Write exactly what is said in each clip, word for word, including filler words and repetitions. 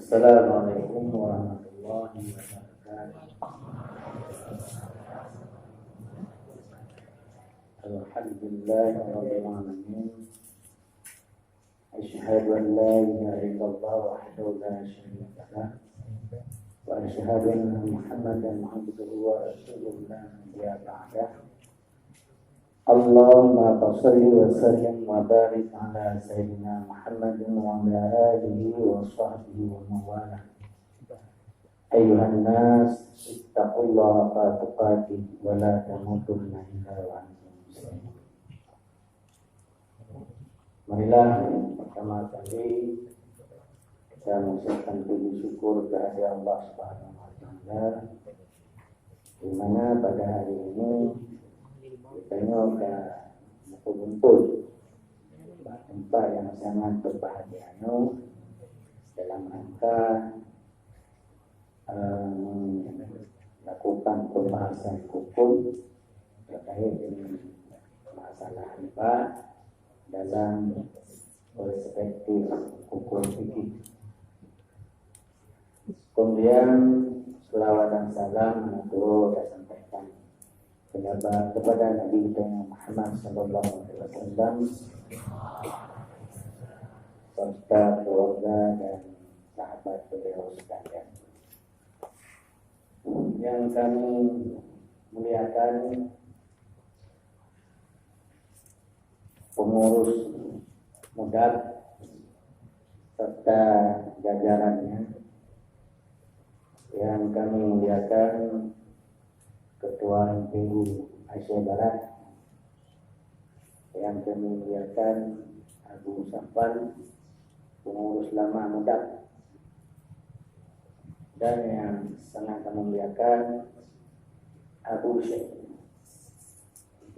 Assalamualaikum warahmatullahi wabarakatuh. Alhamdulillahirabbil alamin. Asyhadu an la ilaha illallah wahdahu la syarika lah. Wa asyhadu anna Muhammadan abduhu wa rasuluh la nabiyya ba'dah. Allahumma shalli wa sallim wa barik ala sayyidina Muhammadin wa ala alihi wa sahbihi wa mawalah. Ayuhan nas, ittaqullaha haqqa tuqatih wa la tamutunna illa wa antum muslimun. Marilah pertama kali kita mengucapkan puji syukur kehadirat Allah Subhanahu wa Taala, di mana pada hari ini kita nyoe ka berkumpul di tempat yang sangat berbahagia nyoe dalam rangka, eh, melakukan pembahasan hukum terkait dengan masalah riba dalam perspektif hukum fikih. Kemudian, selawat dan salam untuk saya sampaikan kepada, kepada Nabi kita Muhammad sallallahu alaihi wasallam serta keluarga dan sahabat beliau sekalian. Yang kami muliakan pengurus MUDAK serta jajarannya, yang kami muliakan Ketua M P U Aceh Barat, yang kami muliakan Abu Safwan, pengurus lama MUDAK, dan yang sangat kami muliakan Abu Syekh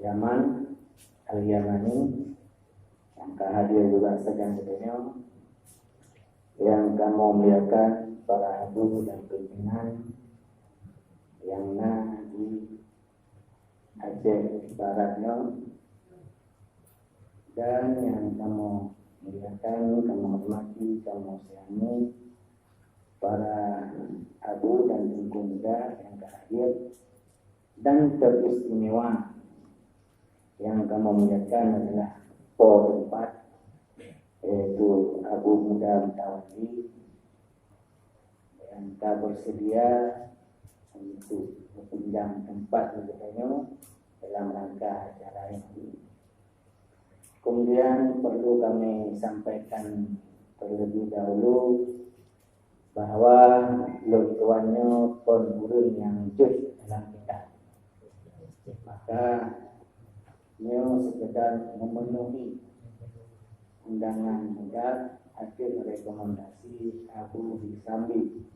Yaman Al-Yamani yang ka hadir juga sajan geutanyoe, yang kamoe muliakan para abu dan pimpinan yang na di Aceh Barat nyoe, dan yang kamoe muliakan, kamoe hormati, kamoe sayangi para abu dan teungku muda yang ka hadir, dan teristimewa yang kamoe muliakan adalah po teumpat, yaitu Abu Muda Mutawali yang ka bersedia untuk meupinjam teumpat geutanyoe dalam rangka acara ini. Kemudian perlu kami sampaikan terlebih dahulu bahwa lôn tuan nyoe kon ureuëng nyang jeuet dalam kitab. Maka nyoe sekedar memenuhi undangan MUDAK ateueh rekomendasi Abu Hisambi,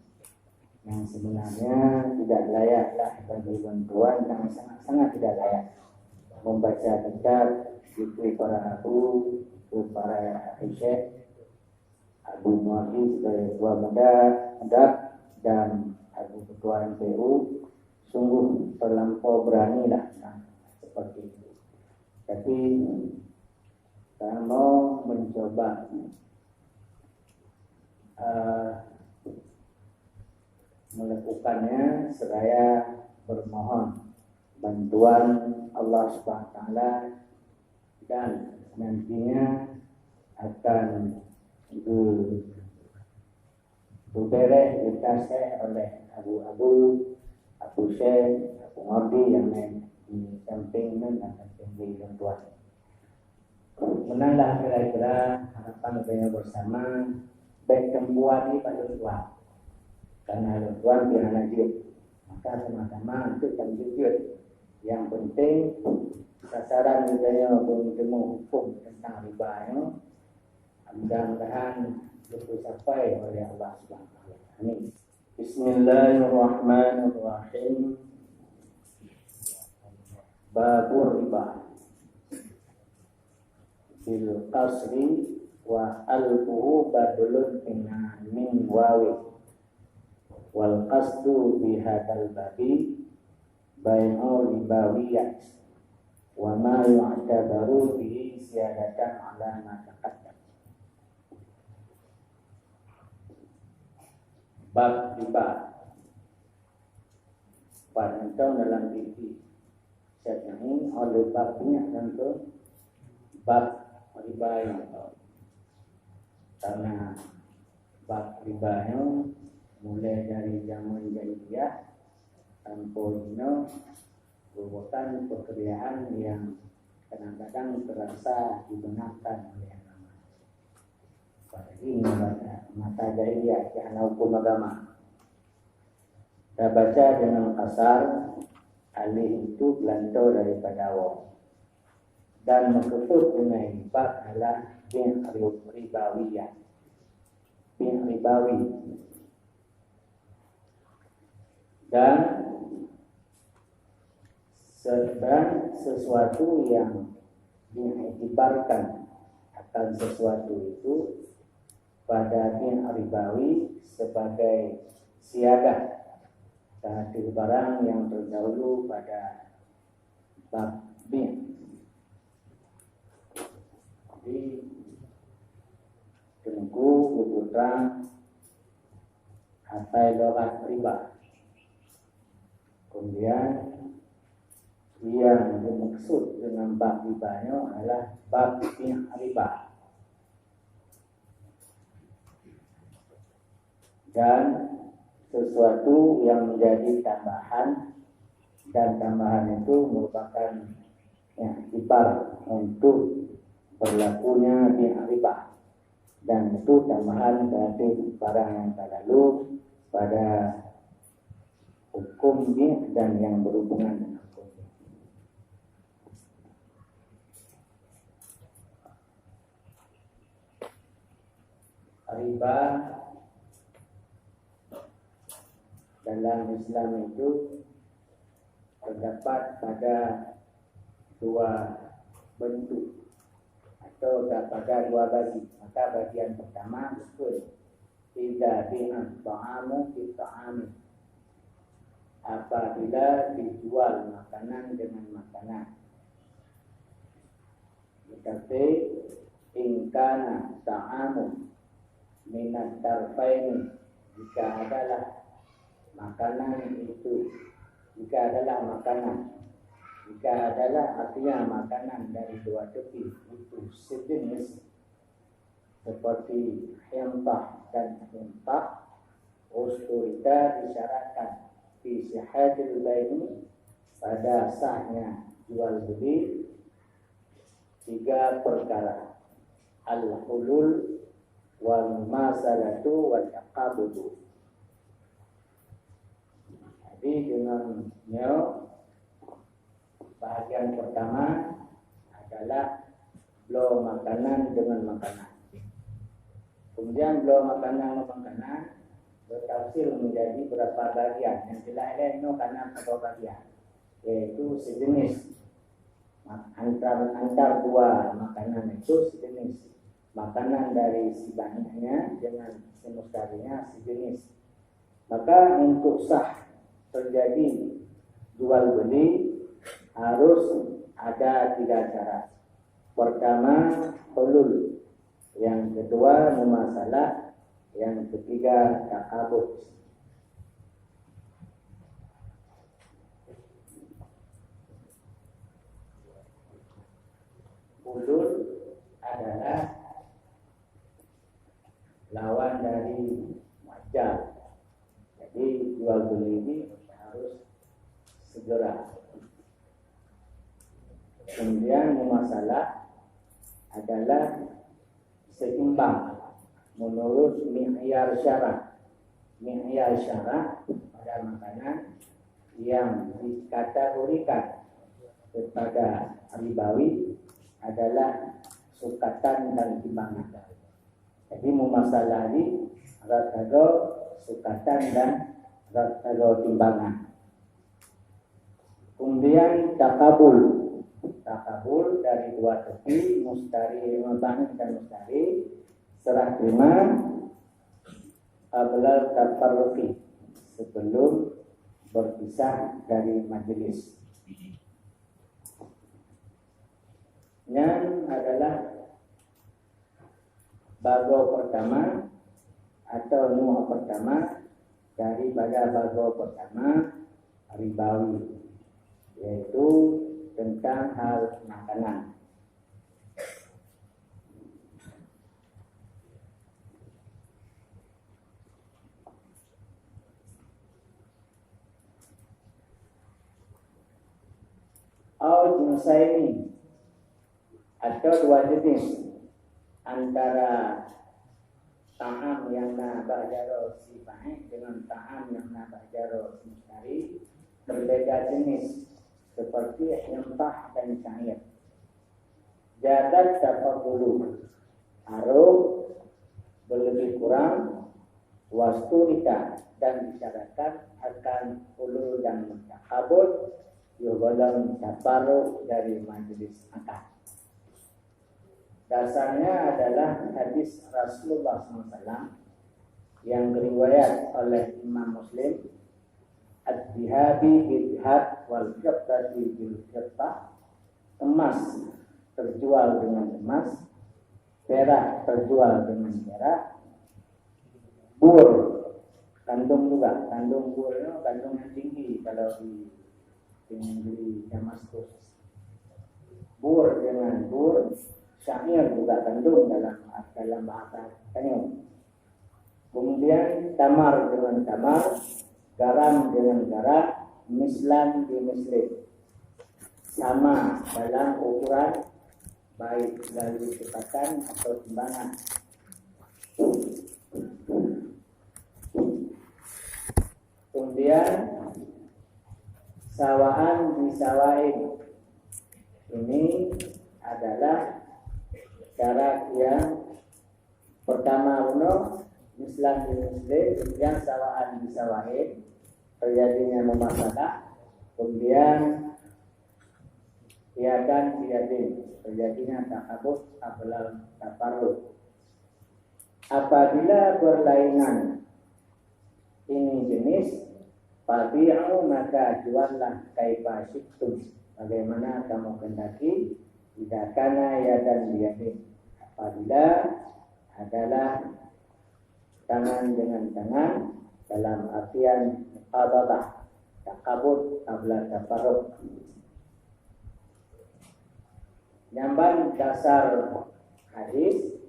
yang sebenarnya tidak layaklah bagi lôn tuan, yang sangat-sangat tidak layak membaca kitab itu para abu, itu para syekh, Abu Muwardi sebagai ketua MUDAK, MUDAK dan Abu Ketua M P U sungguh terlampau beranilah, nah, seperti itu. Tapi kamoe mencoba, eh, melakukannya seraya bermohon bantuan Allah Subhanahu wa Taala dan nantinya akan ge-, geubeureh, geutaseh oleh abu-abu, Abu Syekh, Abu Ngordi nyang na di sampéng nan akan tinggi lôn tuan. Meunan lah kira-kira harapan geutanyoe bersama, bék teumbuat ié bak lôn tuan. Karena lôn tuan pih hana jeuet. Maka sama-sama untuk tanjeuet-jeuet. Yang penting, sasaran geutanyoe beutemu huköm teuntang riba nyoe, mudah-mudahan geupeucapai oleh Allah Subhanahu wa Taala. Amin. Bismillahirrahmanirrahim. Babur riba. Bil qasri wa alfuhu badlun min, min wawi. Wal qasdu bihadzal babi bai'u ribawiyat wa ma yu'tabaru bihi ziyadatan ala ma taqaddam. Bab riba. Bab teuntang dalam fikih Syafi'i, oleh bab nyan teuntang bab riba nyan. Karena bab riba nyoe mulai dari zaman jahiliyah sampoe jinoe merupakan pekerjaan yang kadang-kadang terasa dibenarkan oleh agama. Apalagi masa, masa jahiliyah, hana hukum agama. Tabaca dengan kasar, alif itu geulantoe daripada waw. Dan meukeusut dengan bab adalah bi' ri-, ribawiyah. Bi' ribawi. Dan sedang sesuatu yang diiktibarkan akan sesuatu itu pada bi' ribawi sebagai siadah terhadap barang yang terdahulu pada bab bi'. Jadi, Teungku geupeue trang asai lughat riba. Kemudian, yang dimaksud dengan bab riba nyoe adalah bab bi' riba. Dan sesuatu yang menjadi tambahan, dan tambahan itu merupakan iktibar untuk berlakunya bi' riba. Dan itu tambahan dari barang yang terlalu pada hukum bi' dan yang berhubungan dengan hukum bi'. Riba dalam Islam itu terdapat pada dua bentuk atau pada dua bagi. Maka bagian pertama, betul, idza bi'a ta'amu bi ta'amin, apabila dijual makanan dengan makanan. Tetapi, in kana ta'amun minat tarfaini, jika adalah makanan itu, jika adalah makanan, jika adalah, artinya, makanan dari dua tepi itu sejenis, seperti hintah dan hintah, usturita, disyaratkan, fi sihhatil baini, pada sahnya jual beli, tiga perkara, al-hulul, wal mumasalatu, wat taqabudu. Jadi, dengan nyoe, bahagian pertama adalah bloe makanan dengan makanan. Kemudian, bloe makanan dengan makanan bertafsir menjadi beberapa bagian. Yang jelas, eh, nyoe kana saboh bagian, yaitu sejenis. Antar, antar dua makanan itu sejenis. Makanan dari si bani'nya dengan si mustarinya sejenis. Maka, untuk sah terjadi jual beli, harus ada tiga syarat. Pertama, hulul. Yang kedua, mumasalah. Yang ketiga, taqabud. Hulul adalah lawan dari muajjal. Jadi, jual beli ini harus segera. Kemudian, mumasalah adalah seimbang menurut mi'yar syara'. Mi'yar syara' pada makanan yang dikategorikan kepada ribawi adalah sukatan dan timbangan. Jadi, mumasalah di rot sagoe sukatan dan rot sagoe timbangan. Kemudian, taqabul. Taqabul dari dua tepi, mustari, bani' dan mustari, serah terima, qabla tafarruqi, sebelum berpisah dari majelis. Nyan adalah bagoe pertama atau nyoe pertama daripada bagoe pertama ribawi, yaitu tentang hal makanan. Au jinsaini, atau dua jenis antara ta'am nyang na bak jaroe sifa'i dengan ta'am nyang na bak jaroe mustari, berbeda jenis, seperti hintah dan sya'ir. Jadat tafadulu, harôh berlebih kurang, wasturita, dan disyaratkan akan ulul dan takabut, yoh golom tafarruq dari majlis akad. Dasarnya adalah hadis Rasulullah sallallahu alaihi wasallam yang riwayat oleh Imam Muslim, "Adz-dzahabi bidz-dzahab wal fiddati bil fiddah," emas terjual dengan emas, perak terjual dengan perak, bur, kandung juga, kandung bur itu kandung yang tinggi kalau di, di negeri Damaskus. Bur dengan bur, syair juga kandung dalam, dalam bahasa Tanjung. Kemudian tamar dengan tamar, garam dengan garam, mislan bimislin. Sama dalam ukuran, baik dari cepatan atau timbangan. Kemudian sawaan bisawain. Ini adalah syarat yang pertama bunoe, mislan bimislin, kemudian sawaan bisawain, terjadinya mumasalah, kemudian yadan biyadin, terjadinya takabut qabla tafarruq. Apabila berlainan ini jenis, fabi'u, maka juallah, kaifa syi'tum, bagaimana kamu kehendaki, idza kana yadan biyadin, apabila adalah tangan dengan tangan, dalam artian muqabadah, takabut qabla tafarruq. Nyang ban dasar hadis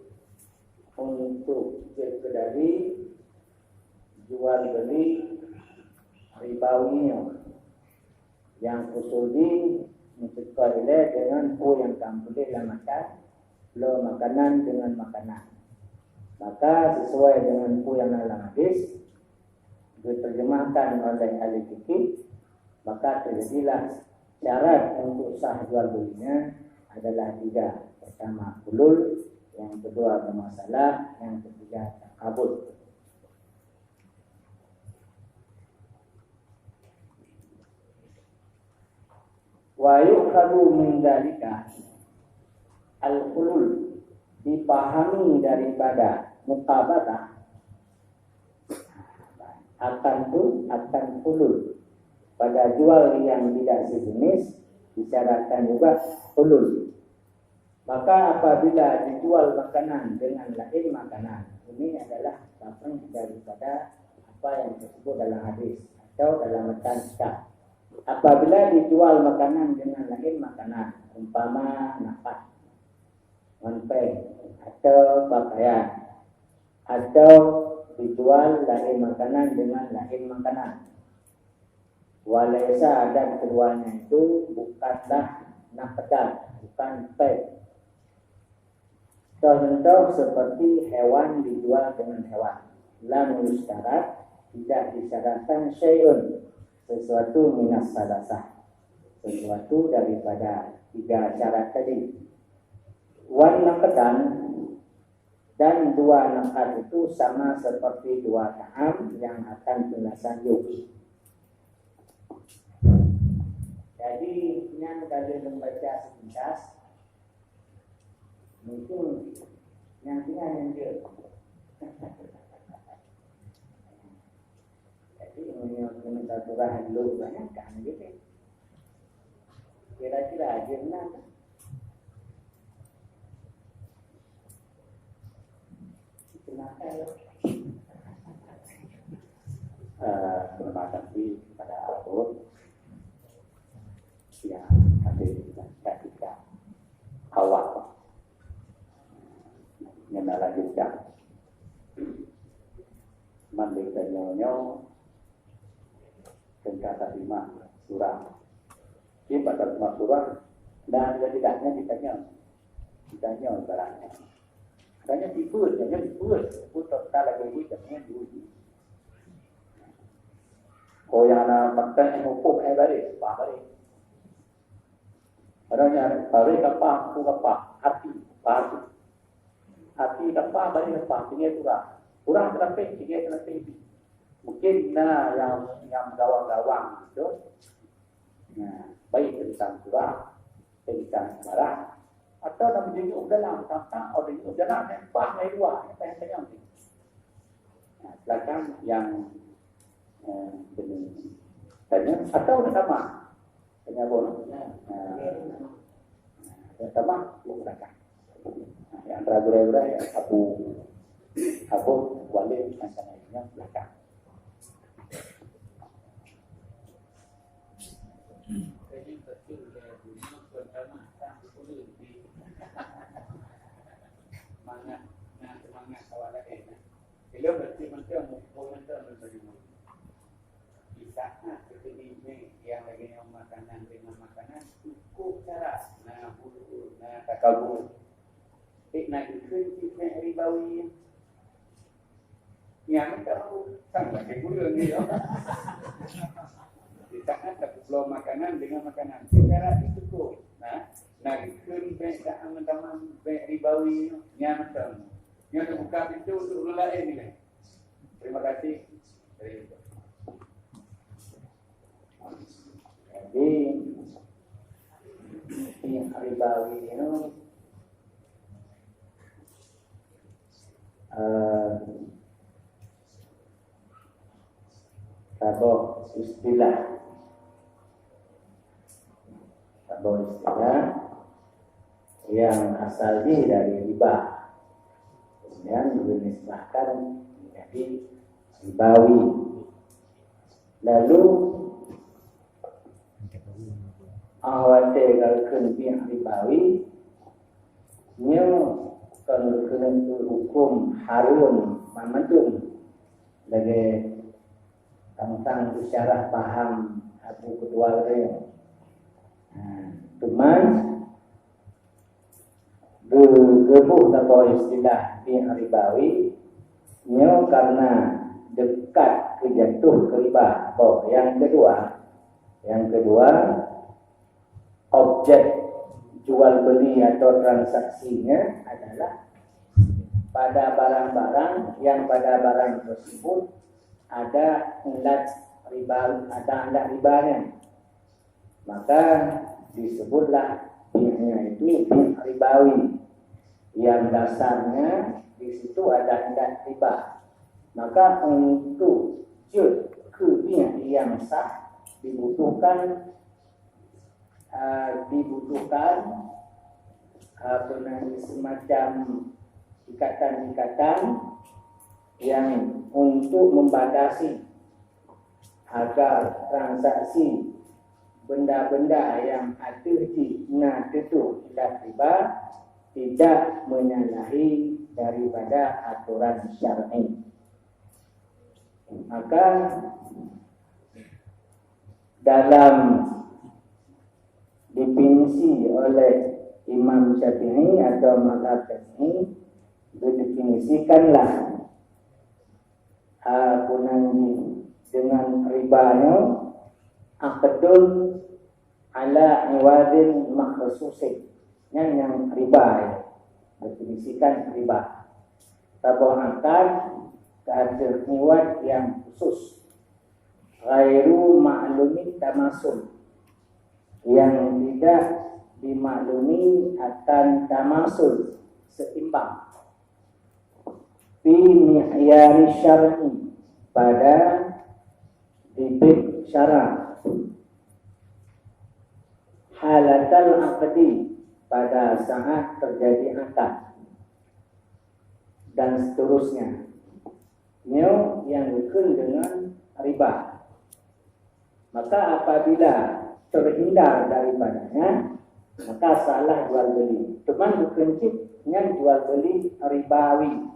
untuk jeuet keu dari jual beli ribawi nyoe. Nyang usul jih meucukôp ilée deungon peue nyang ka meutuléh lam matan, bloe makanan deungon makanan. Maka sisuai deungon peue nyang na lam hadis, diterjemahkan oleh ahli fikih, maka terjadilah syarat untuk sah jual belinya adalah tiga. Pertama, hulul, yang kedua, mumasalah, yang ketiga, takabut. Wa yu'khadhu min dzalika al-hulul, dipahami daripada muqabadah akan tu, akan hulul. Pada jual yang tidak sejenis disyaratkan juga hulul. Maka apabila dijual makanan dengan laén makanan, ini adalah tafsir daripada apa yang tersebut dalam hadis atau dalam matan kitab. Apabila dijual makanan dengan laén makanan, umpama nafah, ngon péng, atau pakaian, atau dijual laén makanan dengan laén makanan. Walaisa, dan keduanya itu bukanlah naqdan, bukan péng. Contoh seperti hewan dijual dengan hewan. Lam yustarat, tidak disyaratkan syai'un, sesuatu minas salasah, sesuatu daripada tiga syarat tadi. Wan naqdan, dan dua naqad itu sama seperti dua ta'am yang akan teunasanjuk. Jadi, nyan ka lheueh lôn baca sepintas. Mungkin nyang tinggai nyang jeuet. Jadi, meunyoe keuneuk tapeugah lôn banyak kan gitu. Kira-kira aja meunan. Kenapa? Mandum tanyoe nyoe teuka taseumah surah. Di bak taseumah surah, dan tidaknya ditanya, ditanya ibaratnya. Tanya tipe, tanya tipe, pun tak lagi ibu jangan dulu. Kau yang na makan yang hukum eh balik, bah balik. Adanya balik kapah, tu kapah, hati, hati. Hati kapah, balik kapah, tinggal surah. Surah terakhir, tinggal terakhir. Mungkin na yang yang gawang-gawang gitu. Nah, baik tentang surah, tentang ibarat, atau nak menjenguk dalam, tentang orang jenguk dalam yang bah dari luar, yang tanya-tanya ni. Nah, silakan yang eh, tanya, atau nak tamah. Tanya apa? Nah, nak tamah, buka belakang. Nah, yang antara gurau-gurau, Abu, Abu, Walid, dan lain-lainnya belakang. Semangat, nah, semangat awak lain, nah. Ilôn berarti mantong, mumpung mantong, mantong. Di saat keudeh nyang lagèe nyoe makanan deungon makanan, cukup cara na bulu, na takabur. Ték na dikeue cit ribawi. Nyan mantong, sama lagèe gurèe ni, ya. Di saat takabur makanan deungon makanan, secara cukup. Nah, na dikeue bèk dak aman-aman bèk ribawi, nyan mantong. Nyan teubuka pintoe untuk ureueng laén ni. Terima kasih. Jadi, ini ribawi ini, eh, saboh istilah. Saboh istilah yang asal jih dari riba. Kemudian dinisbahkan menjadi ribawi. Lalu, awate galkun bih ribawi, nyoe kon keuneuk hukum hareuem mandum lagèe teuntang syarah paham Abu Ketua tadi. Nah, cuman Geu-, geuboh saboh istilah bih ribawi, nyoe karena dekat keu jatuh keu riba. Boh, nyang keudua, nyang keudua, objek jual beli atau transaksinya adalah pada barang-barang yang pada barang tersebut ada ilat riba, ada ilat ribanya. Maka disebutlah bihnya itu bih ribawi. Yang dasarnya di situ ada ilat riba. Maka untuk jeuet keu bih yang sah dibutuhkan, ah, dibutuhkan, ah, apa namanya, semacam ikatan-ikatan yang untuk membatasi agar transaksi benda-benda yang ateueh jih na teutuh ilat riba tidak menyalahi daripada aturan syar'i. Maka dalam definisi oleh Imam Syafi'i atau mazhab Syafi'i, didefinisikanlah ha, kunangi dengan riba nyoe aqdun ala iwadin makhsusin. Nyan nyang riba ya. Definisikan riba. Saboh akad ke atas iwad yang khusus. Ghairu ma'lumi tamasul. Yang tidak dimaklumi akan tamasul seimbang. Fi mi'yari syar'i, pada bibit syarak. Halatal aqdi, pada saat terjadi akad. Dan seterusnya. Nyoe nyang geukheun deungon riba. Maka apabila terhindar daripadanya, maka salah jual beli. Teuma geukheun cit nyan jual beli ribawi.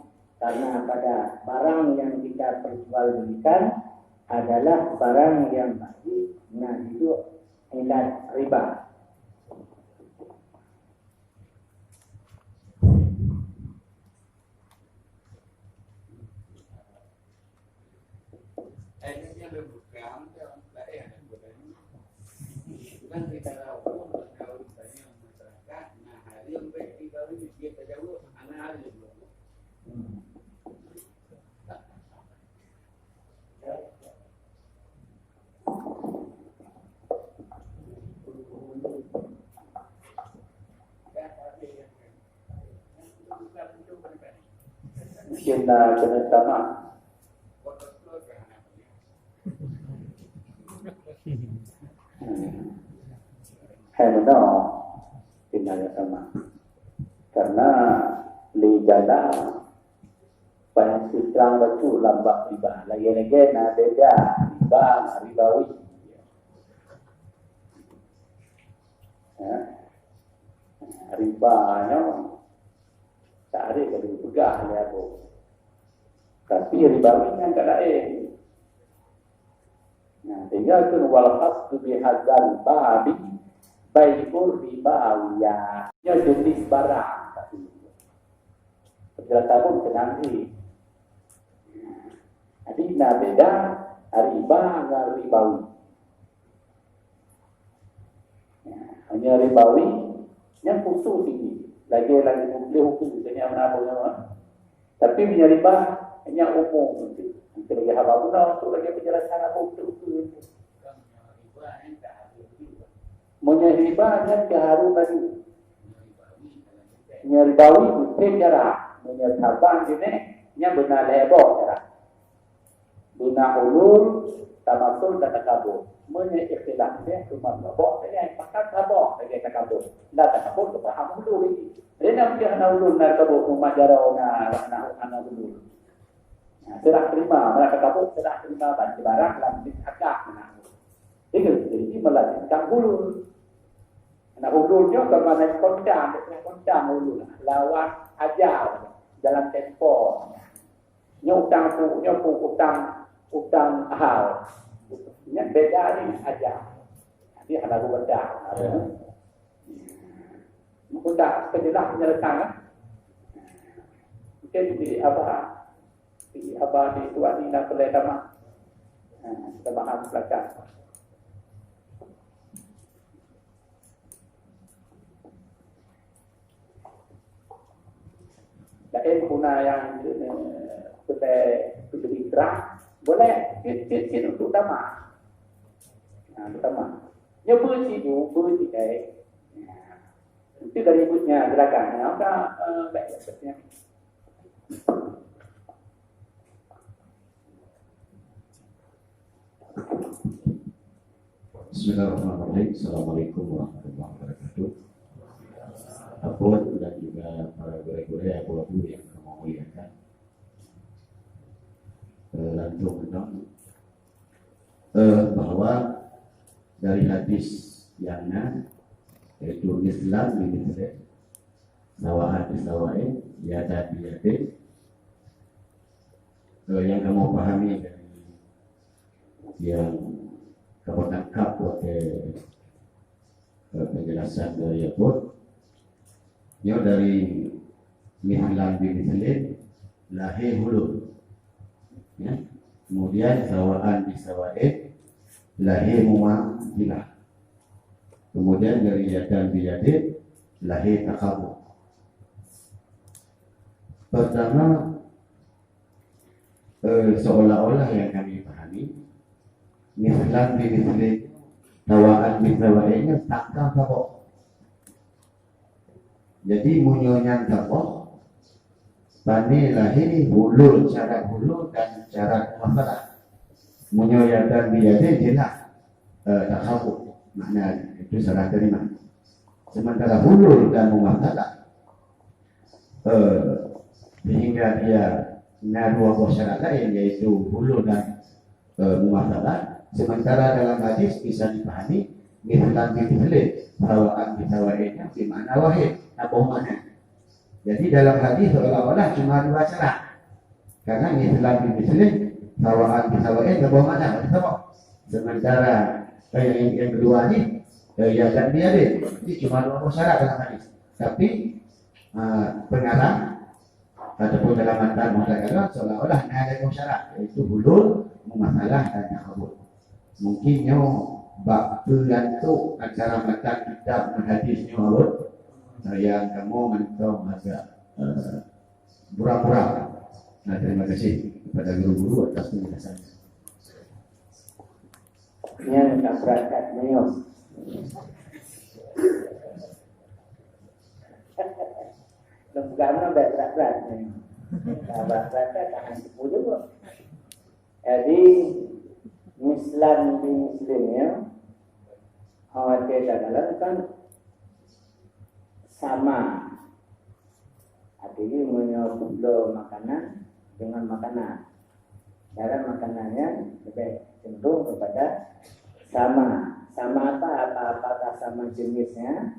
Karena pada barang yang kita perjualbelikan adalah barang yang baik, nah, itu ilat riba. Mungkin na keuneuk tamah. Hmm. Hai meunoe, keuneuk tamah. Karena lé jala paling seutrang bacut lam bab riba. Lagèe-lagèe na beda riba ngon ribawi. Ya. Riba nyoe tak ada ka dipeugah lé Abu. Tapi ribawi nyan ka laén. Nah, sehingga kan wal qasdu bihadzal babi bai'ur ribawiyah. Nyoe jenis barang tapi. Penjelasan pun tenang ni. Jadi na beda riba ngon ribawi. Hanya ribawi nyan khusus ini. Lagi lagi boleh hukum misalnya mana apa nama. Tapi punya riba hanya umum tu. Kita lagi haba guna untuk lagi penjelasan apa betul-betul. Meunyoe riba nyan teuharu laju. Meunyoe ribawi meusti jarak. Meunyoe saban jeuneh nyan beuna lhèe boh jarak. Beuna hulul, tamasul dan takabur. Meunyoe ikhtilaf nyan cuma dua boh sagai, pakat dua boh sagai takabur. Dan takabur tu paham hulul lagi. Jadi nak mungkin hana hulul na takabur, umat jaro na na hana hulul. Nah, serah terima, meunan takabur serah terima ban barang lam akad meunan. Jadi, jadi melanjutkan hulul. Nah, hulul nyoe ka makna kontang, kontang hulul. Lawan ajal dalam tempo. Nyoe utang pu, nyoe pu utang, utang hal. Nyan beda ni ajal. Jadi hana geubedah. Mungkin dah terjelas penjelasan kan? Mungkin di apa? Di apa di tuan ni nak boleh tamah. Ha, kita bahas belakang. Laén guna nyang, eh, sebagai, sebagai terang, boleh cit-cit-cit untuk tamah. Nah, untuk tamah. Nyoe beucit ju, beucit ai. Nah, itu dari bunya gerakan. Nah, udah, eh, baik, maksudnya. Bismillahirrahmanirrahim. Assalamualaikum warahmatullahi wabarakatuh. Abu dan juga para guru-guru, abu-abu yang kami muliakan. Eh, langsung menang. Eh, bahwa dari hadis yang na, yaitu Islam di Mesir, sawaan di sawain, yadan biyadin. Eh, yang kamu pahami dari yang kamu tangkap oleh, eh, penjelasan dari Abu, nyoe dari mithlan bi mithlin, lahé hulul. Ya. Kemudian sawaan bi sawain, lahé mumatsalah. Kemudian dari yadan bi yadin, lahé takabur. Pertama, eh, seolah-olah yang kami pahami, mithlan bi mithlin, sawaan bi sawain nyan takabur. Jadi, meunyoe nyan saboh, pane lahé hulul, syarat hulul dan syarat mumatsalah. Meunyoe yadan biyadin jelas, eh, takabur. Makna itu salah terima. Sementara hulul dan mumatsalah, eh, sehingga dia na dua boh syarat lain, yaitu hulul dan eh, mumatsalah. Sementara dalam hadis bisa dipahami, mithlan bi mithlin, sawaan bi sawain, nyan bermakna wahid, saboh makna. Jadi dalam hadis seolah-olah cuma dua syarat. Karena mislan bi mislin, sawaan bi sawa'in, saboh makna, saboh. Sementara, eh, yang, yang kedua ni, eh, yadan bi yadin. Jadi cuma dua boh syarat dalam hadis. Tapi, ah, pengarang ataupun dalam matan muhtakarah seolah-olah na lhèe boh syarat, yaitu hulul, mumatsalah dan takhabur. Mungkin nyoe bak peulantok antara matan kitab ngon hadis nyoe, Abon. Sayang kamoe mantong agak, eh, buram-buram. Nah, terima kasih kepada guru-guru atas penjelasannya. Nyan ka brat that meunyoe. Lôn peugah meunan bèk brat-brat meunyoe. Ka brat-brat that tahan teupeu juga. Jadi, mislan bi mislin nyoe, watèe takalon kan sama. Artinya, meunyoe peubloe makanan dengan makanan, cara makanan nyan leubeh cenderung kepada sama. Sama apa? Apa, apakah sama jenisnya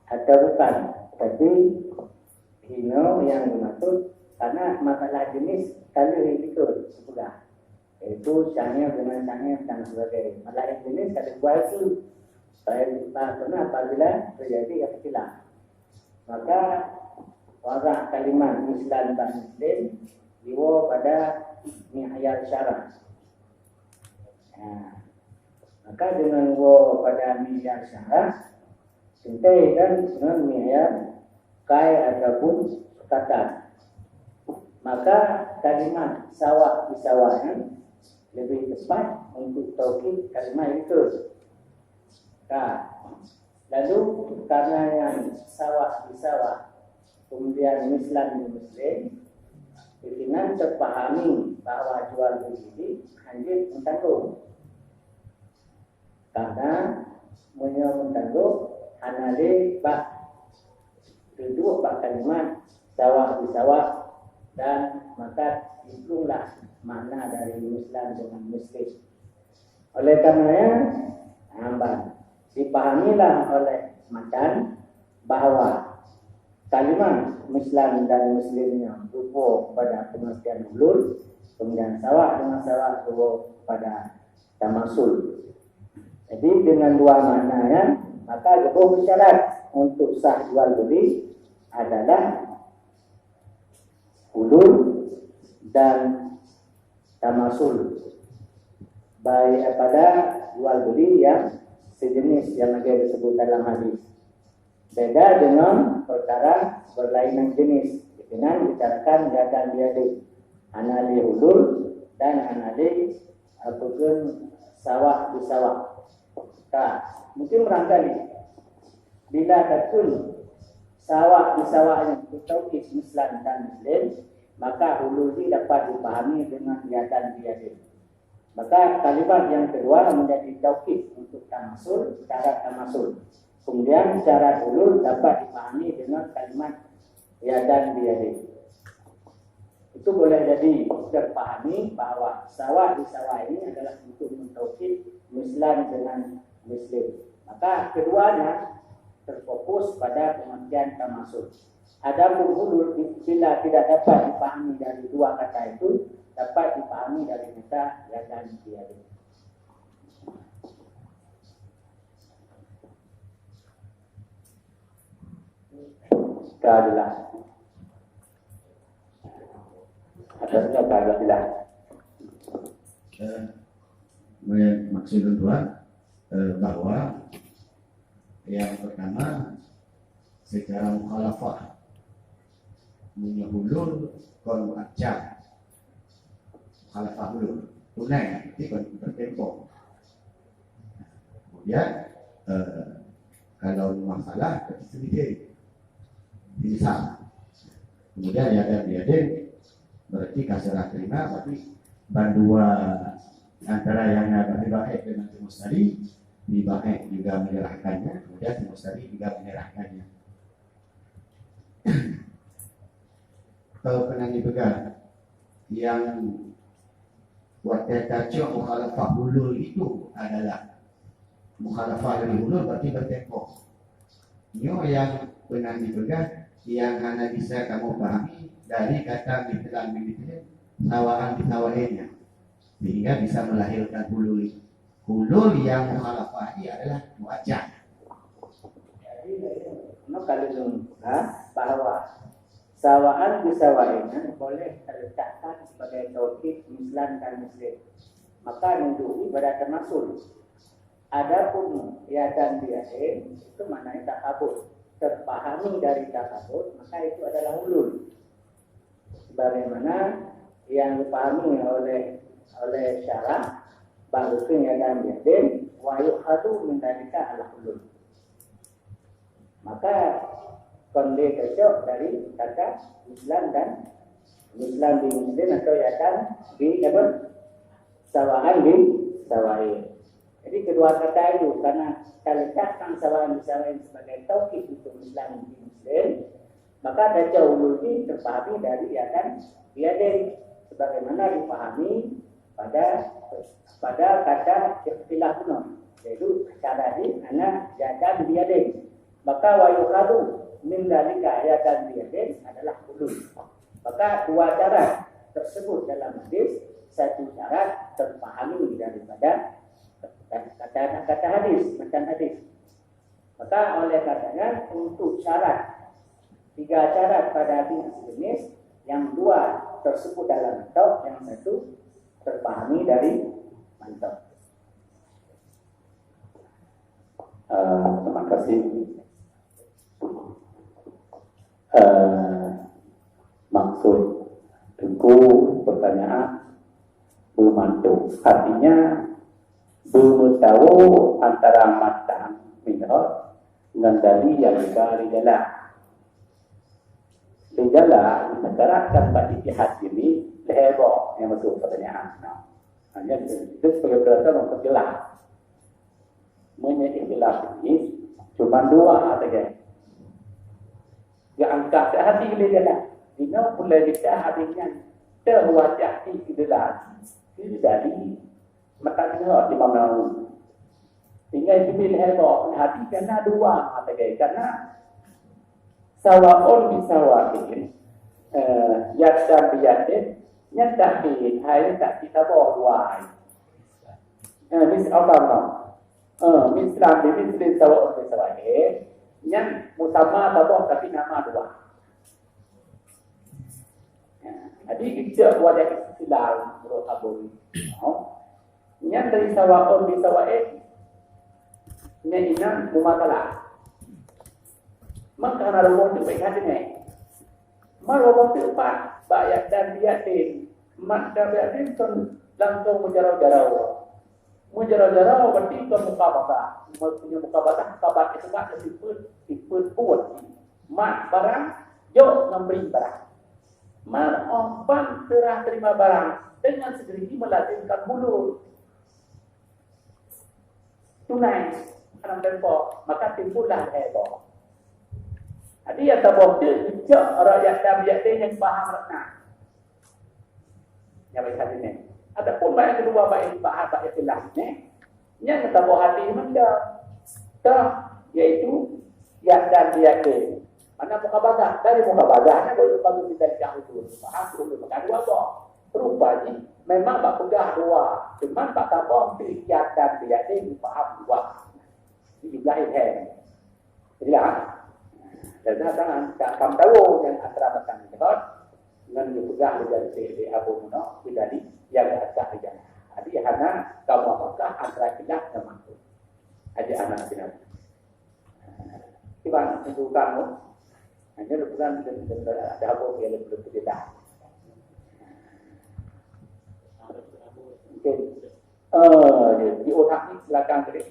atau bukan? Tapi, inoe nyang dimaksud, karena masalah jenis ka lheueh ikot sipeugah. Yaitu cangér dengan cangér dan sebagainya. Malah jenis ka dibuat itu. Baik, karena apabila terjadi ikhtilaf, maka wadah kalimat mislan bak mislin diwoe pada mi'yar syarah. Nah, maka dengan woe pada mi'yar syarah, teuntèe kan dengan mi'yar kai ataupun kata. Maka kalimat sawak bi sawak nyan lebih tepat untuk taukid kalimat itu. Ka. Lalu, karena nyan sawak bi sawak, kemudian mislan bi mislin, disinan teupahami bahwa jual beli hanjeuet meutanggong. Karena meunyoe meutanggong, hana lé bak teuduek bak kalimat sawak bi sawak, dan maka jiplueng lah makna dari mislan dengan mislin. Oleh karenanya, hamba dipahamilah oleh matan bahwa kalimat mislan dan mislin nyan berupa pada pengertian hulul, kemudian sawak dengan sawak berupa pada tamasul. Jadi, dengan dua makna nyan, maka geuboh syarat untuk sah jual beli adalah hulul dan tamasul. Baik pada jual beli yang sejenis yang lagèe disebut dalam hadis. Beda dengan perkara berlainan jenis. Disinan bicarakan yadan bi yadin. Hana lé hulul dan hana lé, apa pun, sawak bi sawak. Ka, mungkin barangkali bila takheun sawak bi sawak nyan beutaukid mislan dan mislin, maka hulul jih dapat dipahami dengan yadan bi yadin. Maka kalimat yang kedua menjadi taukid untuk tamasul, syarat tamasul. Kemudian syarat hulul dapat dipahami dengan kalimat yadan bi yadin. Itu boleh jadi terpahami bahwa sawak bi sawak ini adalah untuk mentaukid mislan dengan mislin. Maka keduanya terfokus pada pengertian tamasul. Adapun hulul, bila tidak dapat dipahami dari dua kata itu, dapat dipahami dari kata yadan bi yadin. Ka jelas. Atasnya ka jelas. Eh, maksud tuan, eh, bahwa yang pertama, secara mukhalafah, meunyoe hulul kon muajjal. Mukhalafah hulul. Tunai, tapi kon bertempo. Kemudian, eh, kalau masalah, berarti sendiri. Misal. Kemudian, yadan bi yadin, berarti ka seurah terima, berarti bandua antara yang na bak riba ék dengan timus tadi, riba ék juga menyerahkannya, kemudian timus tadi juga menyerahkannya. Atau pernah dipegang yang watèe tacok mukhalafah hulul itu adalah mukhalafah dari hulul berarti bertempo. Nyoe yang pernah dipegang yang hana bisa kamu pahami Dari kata mithlan bimithli, sawaan bisawain, ya. Sehingga bisa melahirkan hulul. Hulul yang mukhalafah ini adalah cuaca. Jadi, maka leuleumah bahwa sawaan bisawain boleh terletakkan sebagai taukid mithlan dan mithli. Maka nunjuki pada tamasul. Adapun yadan biyadin, itu maknanya takabut. Terpahami dari takabut, maka itu adalah hulul. Sebagaimana yang dipahami oleh, oleh syarah, bahawa yadan biyadin, wa yukhadhu min dzalika al-hulul. Maka, kon lé cocok dari kata mithlan dan mithlan bimithli atau yadan bi, apa? Sawaan bisawain. Jadi, kedua kata itu, karena kita letakkan sawaan bisawain sebagai taukid untuk mithlan bimithli, maka kata hulul ini terpahami dari yadan biyadin, sebagaimana dipahami pada, pada kata ikhtilaf nun, yaitu kata tadi hana yadan biyadin. Maka wa yukhadhu min dzalika yadan biyadin adalah hulul. Maka dua syarat tersebut dalam hadis, satu syarat terpahami daripada kata, kata hadis, matan hadis. Maka oleh karenanya, untuk syarat, tiga syarat pada hadis sejenis, yang dua tersebut dalam mantok, yang satu terpahami dari mantok. Eh, terima kasih. Eh, maksud Teungku pertanyaan beumantok. Artinya, beumeutawoe antara matan minhot ngon dali nyang teuka lé jala. Lé jala, meusyarakat bak ijtihad ini lhèe boh nyang masuk pertanyaan. Nah, hanya itu sebagai perasaan memperjelas. Meunyoe ikhtilaf ini cuma dua saja. Geuangkat hati lé jala. Dinoe peureulèe kita hadis nyan teuh wajah ikhtilaf. Jadi, mata jinoe Imam Nawawi. Tinggai jimil heboh, hadis kana dua saja. Kana sawaun bisawain, eh, yadan biyadin, nyan takhir, hai takhir saboh dua. Eh, mis-, Allah, Allah. Eh, mithlan bimithli sawaun bisawain, nyan musamma saboh tapi nama dua. Jadi, ijak wajah istilah menurut Abu ni. Nyan dari sawaun bisawain, nyan inong mumatsalah. Maka na rumoh tu baik hati ni. Ma rumoh tu empat, bak yadan biyadin. Mat dan biyadin kan langsung meujarau-jarau. Meujarau-jarau berarti ke mukabadhah. Maksudnya mukabadhah, kabat itu mak sifat, sifat buat. Mat barang, jok ngon bri barang. Mat ompang serah terima barang dengan sendiri melazimkan hulul. Tunai, dalam tempo, maka timbullah heboh. Jadi, ya, saboh tu, jok rakyat dan rakyat yang paham makna. Nyang baik hati ni. Adapun bak nyang kedua, bak nyang dibahas, bak nyang jelas ni, nyang taboh hati mantong. Toh, yaitu, yadan biyadin. Mana mukabadhah? Dari mukabadhah, nyan baru, baru kita lihat itu. Faham? Dulu makan dua boh. Rupa jih, memang bak peugah dua. Cuman bak taboh tu, yadan biyadin, dipaham dua. Jadi, jumlah ilham. Jelas? Dan datang tak paham tahu yang antara batang jihad dengan dipegang di jari di Abu Muno, di jari yang agak di jalan. Jadi, hana kamu apakah antara kilat dan mantul. Aja anak sinan. Kiban itu kamu. Hanya bukan ada apa yang lebih tidak. Mungkin. Eh, di otak ni silakan tadi.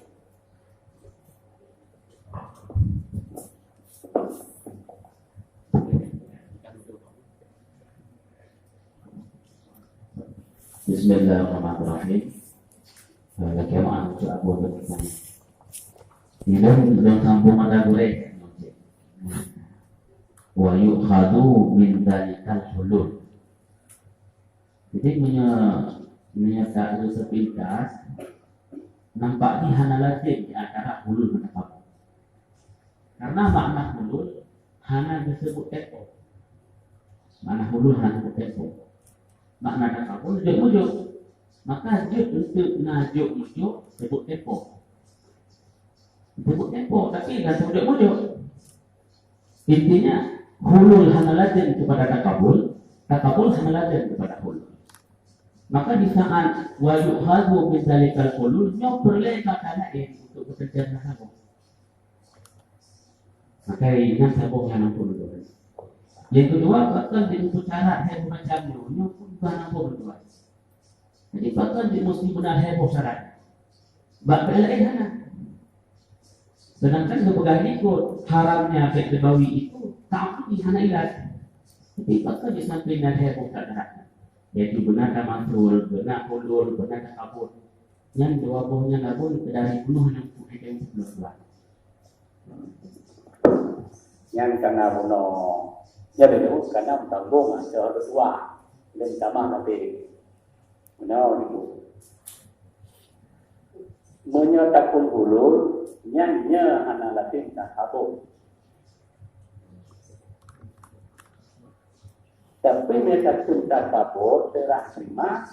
Bismillahirrahmanirrahim. Lagi mak tu aku bertanya. Ilmu belum sambung ada boleh. Wa yu'khadhu min dzalikal hulul. Jadi, meunyoe, meunyoe tak ada sepintas, nampak di hana lazim di antara hulul ngon takabut. Karena makna hulul hana disebut tempo. Makna hulul hana teupeu tempo. Makna takabul jok meujok. Maka jok untuk na jok meujok sebut tempo. Sebut tempo, tapi dah sebut jok meujok. Intinya, hulul hana lazim kepada takabul, takabul hana lazim kepada hulul. Maka di saat wa yu'khadhu min zalikal hulul, nyoe peureulée kata laén untuk beuteuntang saboh. Maka nyan saboh nyang ampôn dosa. Yang kedua, bahkan di buku syarat hai macam nyoe, nyoe pun bukan ampôn dosa. Jadi, bahkan di mesti beuna hai boh syarat. Bak laén hana. Sedangkan geupeugah likot haramnya fi'il ribawi itu, tapi hana ilat. Tapi pakon jisampaikan hai boh syarat. Yaitu beuna tamasul, beuna hulul, beuna takabul. Nyan dua boh nyan lamun dari bunoh nyang pun hai nyang pun dua. Nyan kana bunoh. Jadi, kana tanggong atau dua. Dan tamah nanti. Meunoe niku. Meunyoe takheun hulul, nyan nyoe hana lazim takabul. Tapi meunyoe takheun takabul, seurah teurima,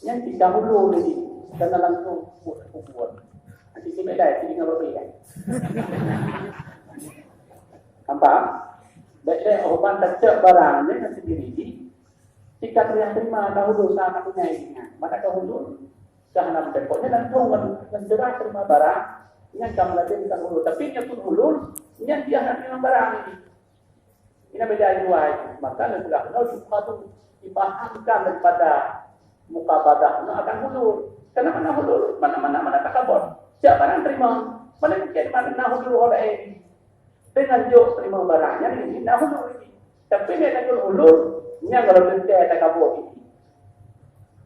nyan tika hulul lagi. Kana langsung buet-buet. Nanti si beda, si dengan berbeda. Nampak? Beda, oh, ban tacok barang, nyan sendiri. Jika terima dahulu saat aku naik, maka dahulu dah dalam tempoknya dan tunggu dan segera terima barang yang kamu lagi kita dulu. Tapi dia pun ulur, yang dia nak terima barang ini. Ini beda dua itu. Maka lebih dahulu supaya dipahamkan daripada mukabadah itu akan ulur. Karena mana ulur, mana-mana mana takabur. Siapa yang terima? Mana mungkin mana ulur orang ini? Dengan jok terima barang nyan ini na hulul lagi. Tapi nek na hulul, nyan kalau teuntèe takabur ini.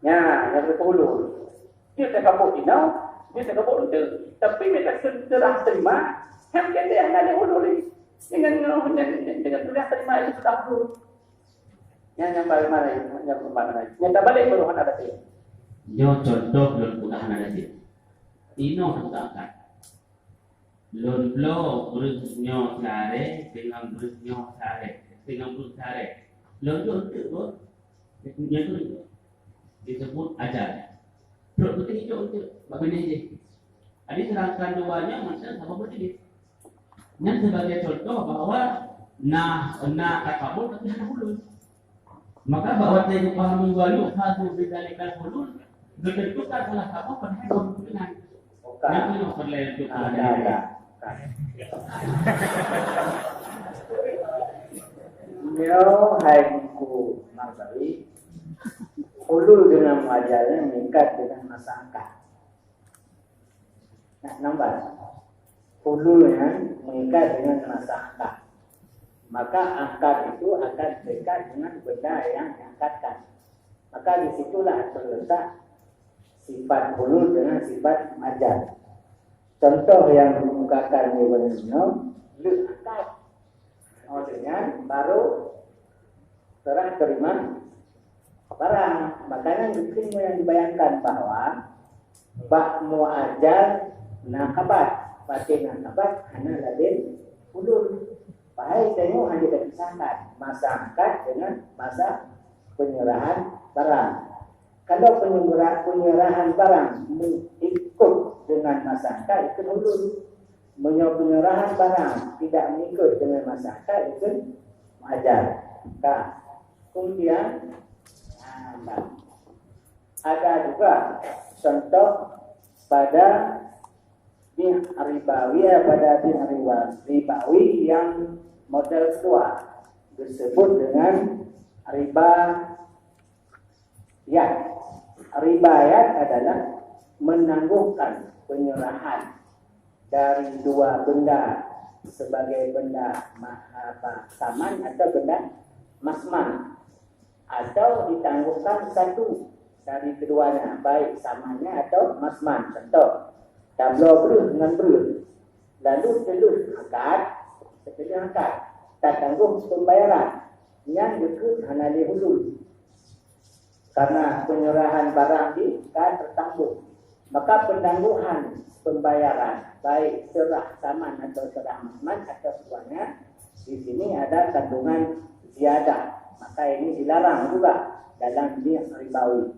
Nyan, nyan hulul. Dia takabur inoe, dia takabur ente. Tapi nek na seurah terima, kan dia hana ada hulul lagi. Dengan dengan dengan seurah terima itu sudah hulul. Nyan yang paling mana? Yang paling mana? Nyata balik baru hana ada. Nyoe contoh lôn peugah hana ada. Inoe teuka akan. Lôn bloe breueh nyoe siaré, teungoh breueh nyoe siaré, teungoh breueh siaré. Lôn jok eunteuk beuh, nyang keuneuk disebut ajal. Trok putih jok eunteuk bak binéh jih. Jadi, sedangkan dua nyoe mantong sama berdiri. Nyan sebagai contoh bahwa na, na takabur tapi hana hulul. Maka bak watèe geupahami wa yu'khadhu bidzalikal hulul, geuteuntukan salah saboh padahai dua peunan. Bukan. Nyan nyoe peureulèe untuk ada, ada. Nyoe hai Teungku Marbawi, hulul dengan muajal nyan meuikat dengan masa akad. Nah, nampak. Hulul nyan meuikat dengan masa akad. Maka akad itu akan terikat dengan benda yang diakadkan. Maka di situlah terletak sifat hulul dengan sifat muajal. Contoh yang dikemukakan di buleuen nyoe, le akad. Oh, dengan baru serah terima barang. Makanya mungkin yang dibayangkan bahwa bak muajal na khabar, pakai na khabar hana lazim hulul. Padahai tanyoe hanya dipisahkan masa akad dengan masa penyerahan barang. Kalau penyera-, penyerahan barang mengikut dengan masa akad, itu hulul. Meunyoe penyerahan barang tidak mengikut dengan masa akad, itu muajal. Nah, kemudian, ah, ada juga contoh pada bi' ribawi, pada bi' riba-, ribawi yang model kedua disebut dengan riba yad. Riba yad adalah menangguhkan penyerahan dari dua benda sebagai benda ma-, apa, saman atau benda masman, atau ditangguhkan satu dari keduanya, baik samannya atau masman. Contoh, tabloe breueh ngon breueh, lalu teulheueh akad, setelah akad, tatangguh pembayaran, nyan dikeue hana lé hulul. Karena penyerahan barang di kan tertangguh. Maka penangguhan pembayaran, baik serah saman atau serah masman atau keduanya, di sini ada kandungan ziyadah. Maka ini dilarang juga dalam niat ribawi.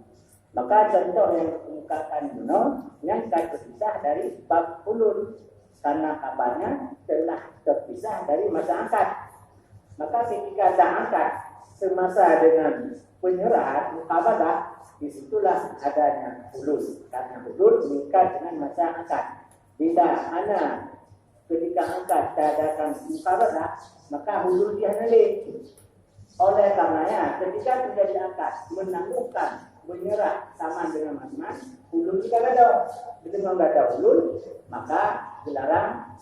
Maka contoh nyang keumukakan bunoe nyan ka teupisah dari bab hulul, karena kabarnya telah terpisah dari masa akad. Maka ketika ta angkat semasa dengan penyerahan, muqabadah, di situlah adanya hulul. Karena hulul mengikat dengan masa akad. Bila hana ketika angkat ta adakan muqabadah, maka hulul jih hana lé. Oleh karenanya, ketika terjadi akad, menangguhkan, menyerah saman dengan mas-man, hulul jih ka gadôh. Bila memang gadôh hulul, maka dilarang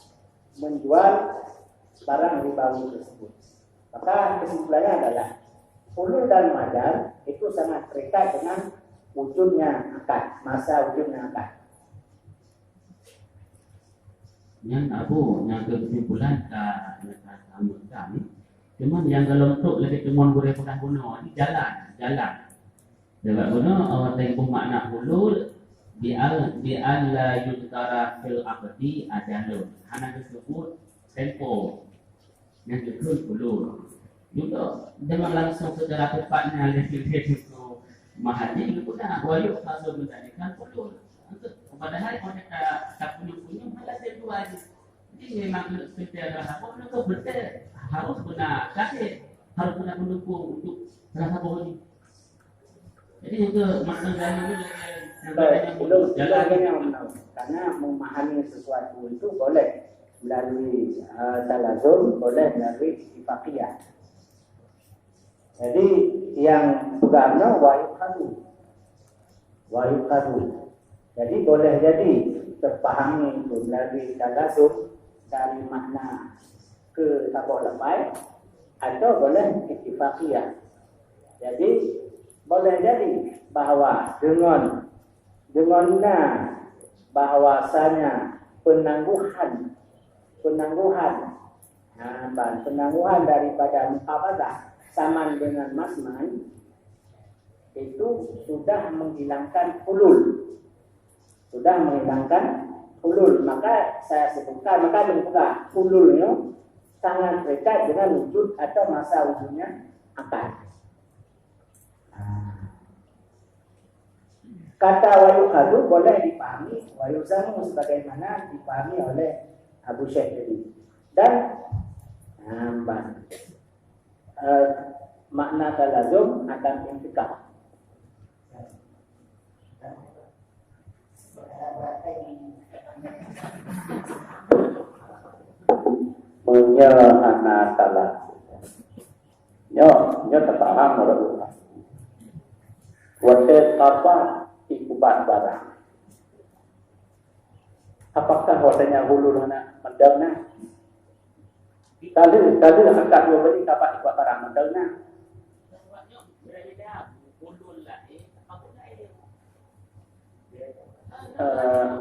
menjual barang ribawi tersebut. Maka kesimpulannya adalah hulul dan muajal itu sangat terikat dengan wujudnya akad, masa wujudnya akad. Nyan Abu, nyang keu kesimpulan ka, ka, ka, ka. Cuman nyang golom trok lagèe teumon gurèe peugah bunoe, ni jalan, jalan. Sebab bunoe, eh, teupeue makna hulul, bi al, bi an la yuzkara fil aqdi ajalun. Hana geuseubut tempo. Nyang keukeuen hulul. Juga dengan langsung secara tepatnya lé Teungku Mahathir geupeugah, wa yu'khadhu min dzalikal hulul. Padahai kalau kita tak punya-punya, malah dia dua aja. Jadi memang kena seperti ada apa, maka betul harus benar kasih, harus benar pendukung untuk salah satu ini. Jadi itu makna dari itu, Baik, ulun, ulun jalan. Hanya menang. Karena memahami sesuatu itu boleh melalui, eh, talazum, boleh melalui ittifaqiyah. Jadi yang peugah nyoe wa yu'khadhu. Wa yu'khadhu. Jadi boleh jadi terpahami itu melalui talazum dari makna keu saboh lafai atau boleh ittifaqiyah. Jadi boleh jadi bahwa dengan, dengan na bahwasanya penangguhan, penangguhan, ha, ban penangguhan daripada muqabadah saman dengan mas-man itu sudah menghilangkan hulul. Sudah menghilangkan hulul. Maka saya sebutkan, maka lôn peugah hulul nyoe sangat dekat dengan wujud atau masa wujudnya akad. Kata wa yu'khadhu boleh dipahami wa yulzamu sebagaimana dipahami oleh Abu Syekh tadi. Dan, nah, ban, eh, makna talazum akan intikal. Meunyoe hana talazum. Nyoe, nyoe tapaham ureueng. Watèe qadha iubat barang. Apakah watèe nyan hulul hana mantong na? Ka lheueh, ka lheueh angkat dua bali ka iubat barang mantong na? Eh,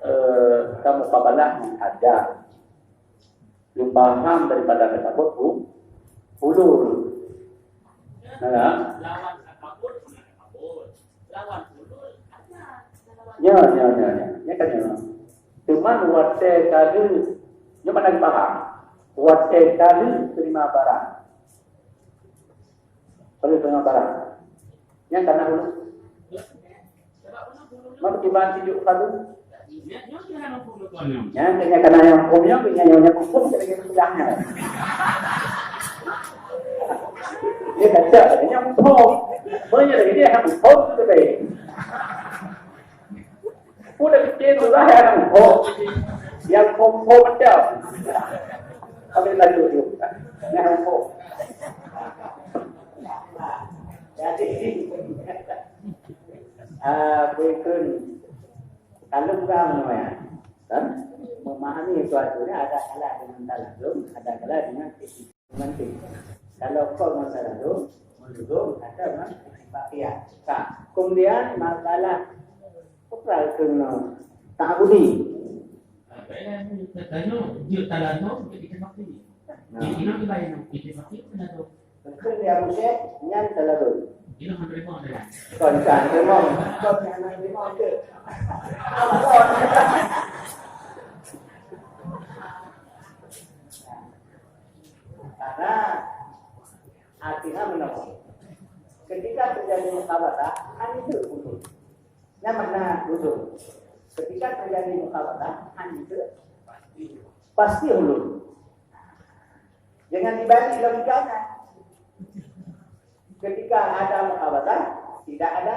eh, kamu kabalah menghajar. Paham daripada tersebut hu-, hulul. Nah, ya, ya, ya, ya. Ya kan, ya. Cuman watèe ka lheueh, nyoe mana paham? Watèe ka lheueh terima barang. Ka lheueh terima barang. Nyang kana hulul. Maka tiban sijuek kadu. Nyang kena kana nyang hukum nyoe, kena nyang hukum, kena nyang peugah nyoe. Dia kata, nyang hukum. Boleh jadi dia hak hukum tu baik. Udah kecil tu lah yang hukum. Yang hukum macam. Habis lanjut tu. Yang hukum. Jadi, ah, bukon kalau orang ya, kan? Memahami sesuatu ni ada kalah dengan talazum, ada kalah dengan istilah. Mantik. Kalau kau masalah tu, menurut kata memang pakai. Nah, kemudian masalah apa kena tak budi. Katanya, dia talazum, dia kita pakai. Nah. Jadi, nak dibayar, kita pakai talazum. Mungkin dia Abu Syekh, nyan talazum. Ini menerima dengan. Kon kan terima. Kon yang terima ke? Karena artinya menolak. Ketika terjadi mukhabadah, hanya itu ulul. Yang mana ulul? Ketika terjadi mukhabadah, hanya itu pasti ulul. Jangan dibalik logikanya. Ketika ada mukhabadah, tidak ada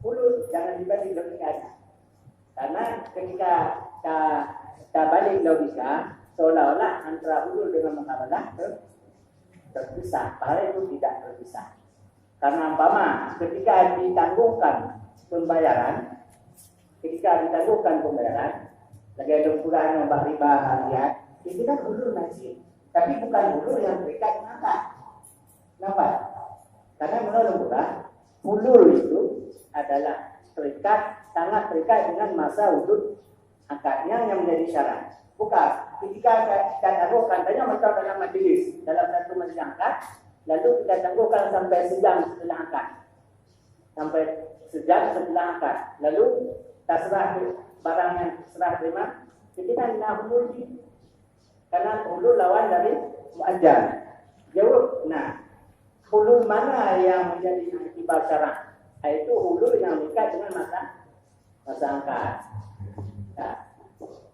ulul. Jangan dibalik logikanya. Karena ketika ta-, tabalik logika, seolah-olah antara ulul dengan mukhabadah ter-, terpisah. Padahal itu tidak terpisah. Karena umpama ketika ditangguhkan pembayaran, ketika ditangguhkan pembayaran, lagèe lôn peugah nyoe bak riba lihat, itu kan ulul masih. Tapi bukan ulul yang terikat dengan akad. Nampak? Karena menurut lôn peugah, ulul itu adalah terikat, sangat terikat dengan masa wujud akad. Nyan yang menjadi syarat. Bukan, ketika ka, ka tangguhkan, tanyoe mantong dalam majlis, dalam satu majlis akad, lalu kita tangguhkan sampai sejam setelah akad. Sampai sejam setelah akad. Lalu, taserah barang yang serah terima, jadi kan na ulul jih. Karena ulul lawan dari muajjal. Jawab, nah, ulul mana yang menjadi iktibar syarak? Yaitu ulul yang dekat dengan masa, masa akad. Nah,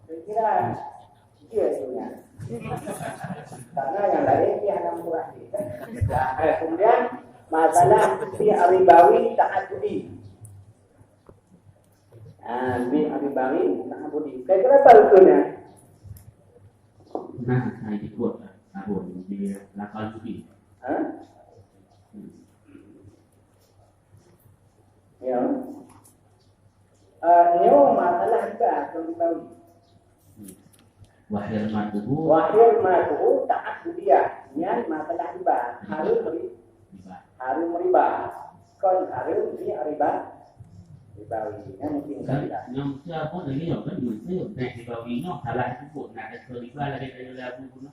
saya kira dia sebenarnya. Karena yang lain dia hanya murah. Nah, eh, kemudian masalah bi' ribawi ta'abbudi. Ah, bi' ribawi ta'abbudi. Kira-kira apa hukumnya? Nah, saya ikut lah. Apa? Di lapan suci. Ha? Hmm. Ya. Ah, nyoe masalah riba atau ribawi. Wa hurmatuhu. Wa hurmatuhu ta'abbudiyah. Nyan masalah riba. Hareuem ri-, Riba. Hareuem riba. Kon hareuem bi' riba. Ribawi. Nyan mungkin kan. Nyang siapa lagi nyoe kan, maksudnya, bèk ribawi nyoe salah sebut. Nak kata riba lagi kaya lagu pun.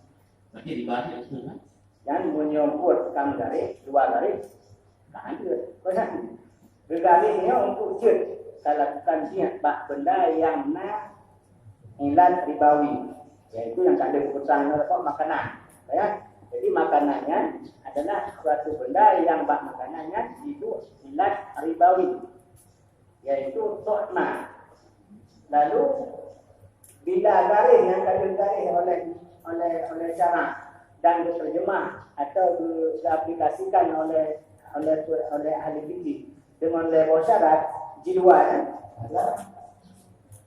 Berarti riba tu maksudnya kan? Dan meunyoe buet kam garéh, dua garéh, ka anjeut. Beuna. Geugaréh nyoe untuk jeuet talakukan niet bak benda nyang na ilat ribawi, yaitu nyang ka lheueh peugah nyoe makanan. Ya. Jadi makanan nyan adalah suatu benda nyang bak makanan nyan jiduek ilat ribawi. Yaitu tu'mah. Lalu, bila garéh nyang ka geugaréh oleh, oleh, oleh syarak dan diterjemah atau di-, diaplikasikan oleh, oleh, oleh ahli fikih dengan lé boh syarat, jidua, ya.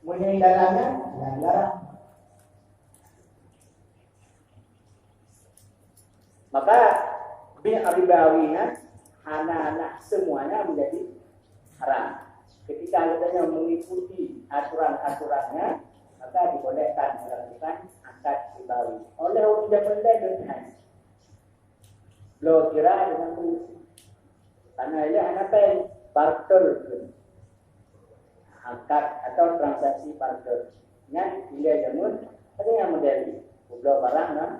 Meunyoe dalamnya, ya, ya. Maka bi' ribawi nyan hana, hana semuanya menjadi haram. Ketika geutanyoe mengikuti aturan-aturannya, maka dibolehkan melakukan akad ribawi. Oleh ureueng jameun lé geutanyoe. Bloe kira dengan tu. Karena ilèe hana péng, barter. Akad atau transaksi barter. Nyan ilèe jameun, ada nyang model ni. Peubloe barang ngon,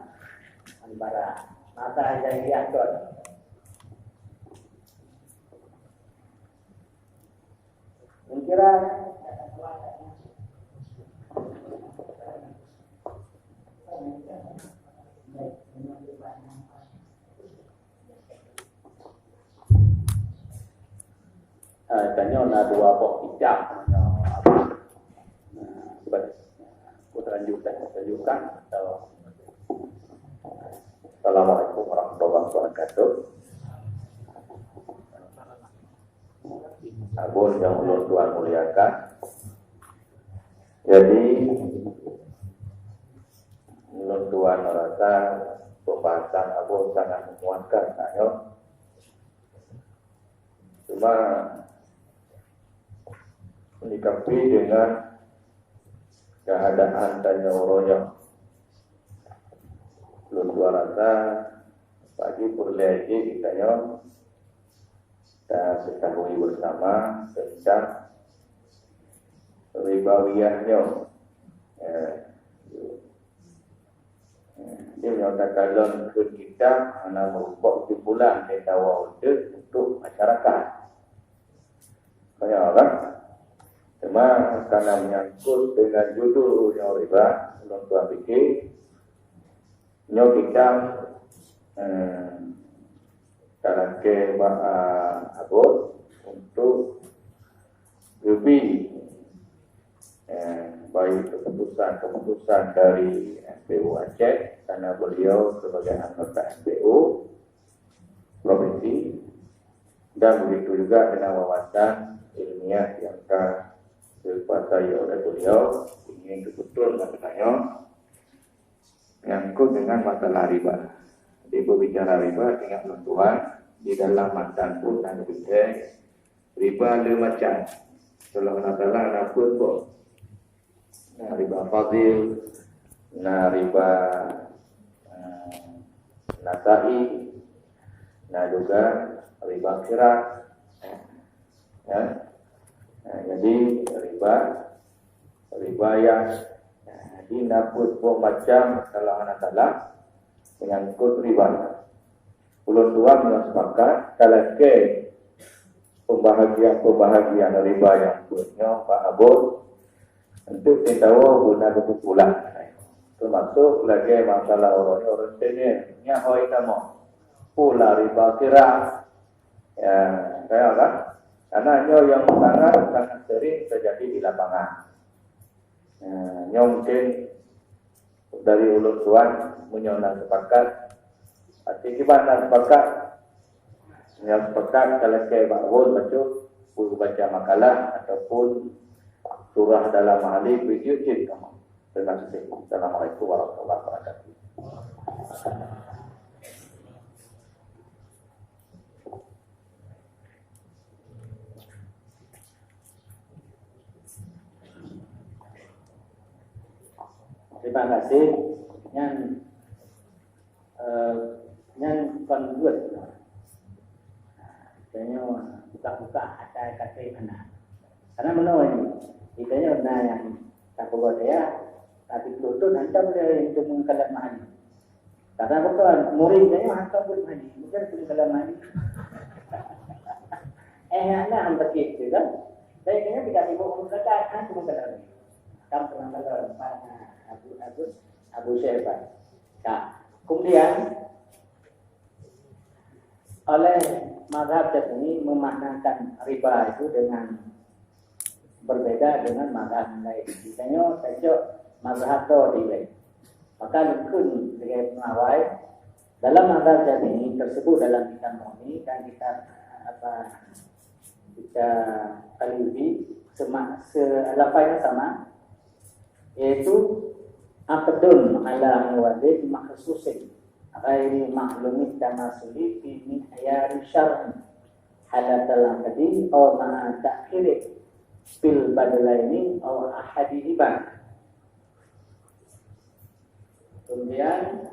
ngon barang. Masa jahiliyah kon. Mungkin Ah, tanyoe na dua boh kitab, tanyoe apa? Nah, sebab, aku terlanjur dah, terlanjurkan atau Assalamualaikum warahmatullahi wabarakatuh. Abon nyang ulôn tuan muliakan. Jadi, ulôn tuan rasa pembahasan Abon sangat memuaskan tanyoe. Cuma, menyikapi dengan keadaan tanyoe uroe nyoe, ulôn tuan rasa bagi peureulèe jih geutanyoe ta ketahui bersama tentang ribawiyah nyoe. Eh, Di nyoe takalon keu kitab hana meurumpok kesimpulan lé tawa udeb untuk masyarakat. Kaya kan? Cuma karena menyangkut dengan judul nyoe riba, ulôn tuan pikir nyoe kita eh, talakée bak ah, abot untuk lebih eh, baik keputusan-keputusan dari M P U Aceh karena beliau sebagai anggota M P U provinsi dan begitu juga dengan wawasan ilmiah yang ka dikuasai oleh beliau. Ini kebetulan nak tanya nyangkut dengan masalah riba. Di berbicara riba, ingat tuan-tuan, di dalam matan pun ada bidai riba le macam. Kalau Allah Taala na pun boh. Na riba fadil, na riba eh, nasai, na juga riba kira. Ya. Nah, jadi riba, riba yang nah, jadi na pun boh macam kalau Allah Taala menyangkut riba. Ulôn dua meunyoe sepakat, talakée pembahagian-pembahagian riba yang buet nyoe bak abot untuk titawoe guna kesimpulan. Termasuk lagée masalah uroe nyoe ureuëng teunyeuh, nyan hôi kamoe. Pula riba kira. Ya, kaya kan? Karena nyoe yang sangat-sangat sering terjadi di lapangan. Ya, nyoe mungkin dari ulôn tuan meunyoe na sepakat. Arti kiban na sepakat. Nyang sepakat ka lakée bak ulôn baca, baca makalah ataupun surah dalam ahli video cek kamu. Terima kasih. Assalamualaikum warahmatullahi wabarakatuh. Terima kasih. Nyan, eh, nyan kon buet. Tanyoe buka-buka atai katé mana. Karena meunoe nyoe, kita nyoe na nyang tapeugah saya, tapi betul-betul hantom dia yang temukan dalam hal ini. Karena bukan murid saya hantom pun hal ini, bukan temukan dalam hal ini. Eh, anak yang terkait tu kan. Saya kena tidak sibuk mengerjakan, kan temukan dalam hal ini. Kan temukan dalam hal ini. Abu, Abu, Abu Syaiban. Nah, kemudian oleh mazhab Syafi'i memaknakan riba itu dengan berbeda dengan mazhab yang lain. Misalnya, sejak mazhab Syafi'i. Maka lengkun dengan pengawai dalam mazhab Syafi'i tersebut dalam kitab Mughni dan kitab apa kita kaji sema, se, lafaz yang sama, yaitu aqdun ala muwadin makhsusin ghairi ma'lumi tamasuli fi mi'yari syar'i halatal aqdi aw ma'a ta'khiri fil badalaini aw ahadihima. Kemudian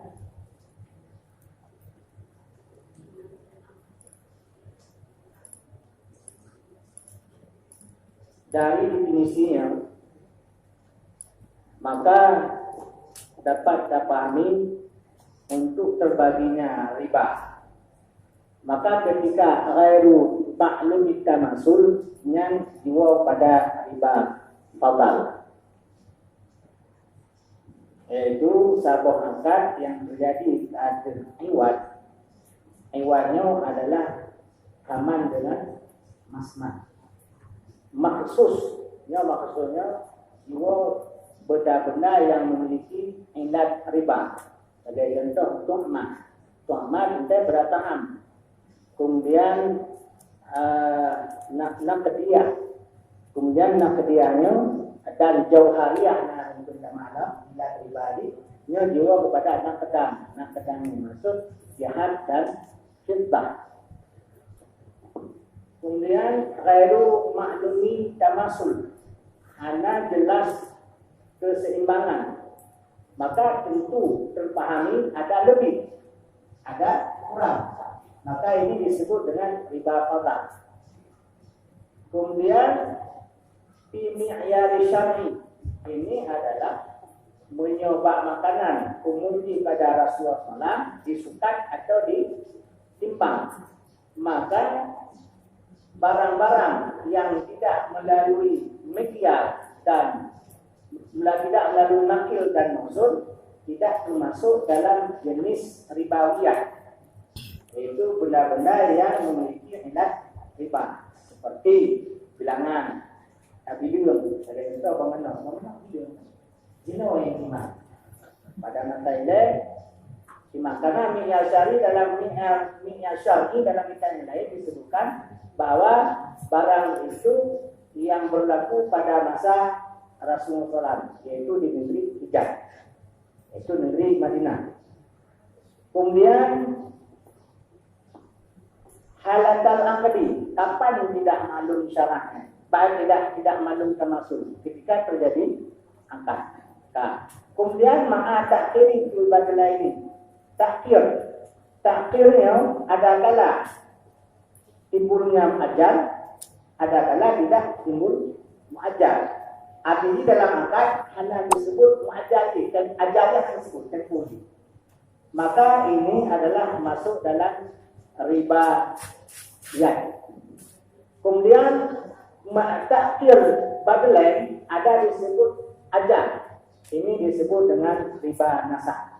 dari definisinya, maka dapat dipahami untuk terbaginya riba. Maka ketika ghairu ma'lumi tamasul nyan jiwoe pada riba fadal. Yaitu saboh akad yang terjadi ateueh iwad. Iwad nyoe adalah saman dengan masman. Maksus, nyoe maksudnya jiwoe benda-benda yang memiliki ilat riba. Sebagai contoh, tu'mah. Tu'mah itu berataham. Kemudian eh, na, naqdiyah. Kemudian naqdiyah nyoe dan jauhariyah na untuk kita maklum, bila pribadi nyoe jiwoe kepada naqdan. Naqdan nyoe maksud zahab dan fiddah. Kemudian ghairu ma'lumi tamasul, hana jelas keseimbangan. Maka tentu terpahami ada lebih, ada kurang. Maka ini disebut dengan riba fadl. Kemudian fi mi'yari syar'i, ini adalah meunyoe bak makanan umum di pada Rasulullah sallam disukat atau ditimbang. Maka barang-barang yang tidak melalui mikyal dan mela-, tidak melalui nakil dan mauzun tidak termasuk dalam jenis ribawiyah, yaitu benda-benda yang memiliki ilat riba, seperti bilangan, bileung, ada contoh bangunan, bangunan bileung. Jinoe nyang iman. Pada masa ilée, iman. Karena mikyal syar'i dalam mikyal, mikyal syar'i dalam kitab yang lain disebutkan bahwa barang itu yang berlaku pada masa Rasulullah, yaitu di negeri Hijaz, yaitu negeri Madinah. Kemudian halatal aqdi, kapan tidak maklum syaratnya? Baik tidak, tidak maklum tamasul ketika terjadi akad. Nah, kemudian ma'a ta'khiri fil badalaini. Takhir. Takhirnya ada kala timbulnya ajal, ada kala tidak timbul muajal. Artinya dalam akad hanya disebut muajal je, dan ajalnya hanya disebut tempoh je. Maka ini adalah masuk dalam riba yad. Kemudian ma-, takhir badalain ada disebut ajal. Ini disebut dengan riba nasakh.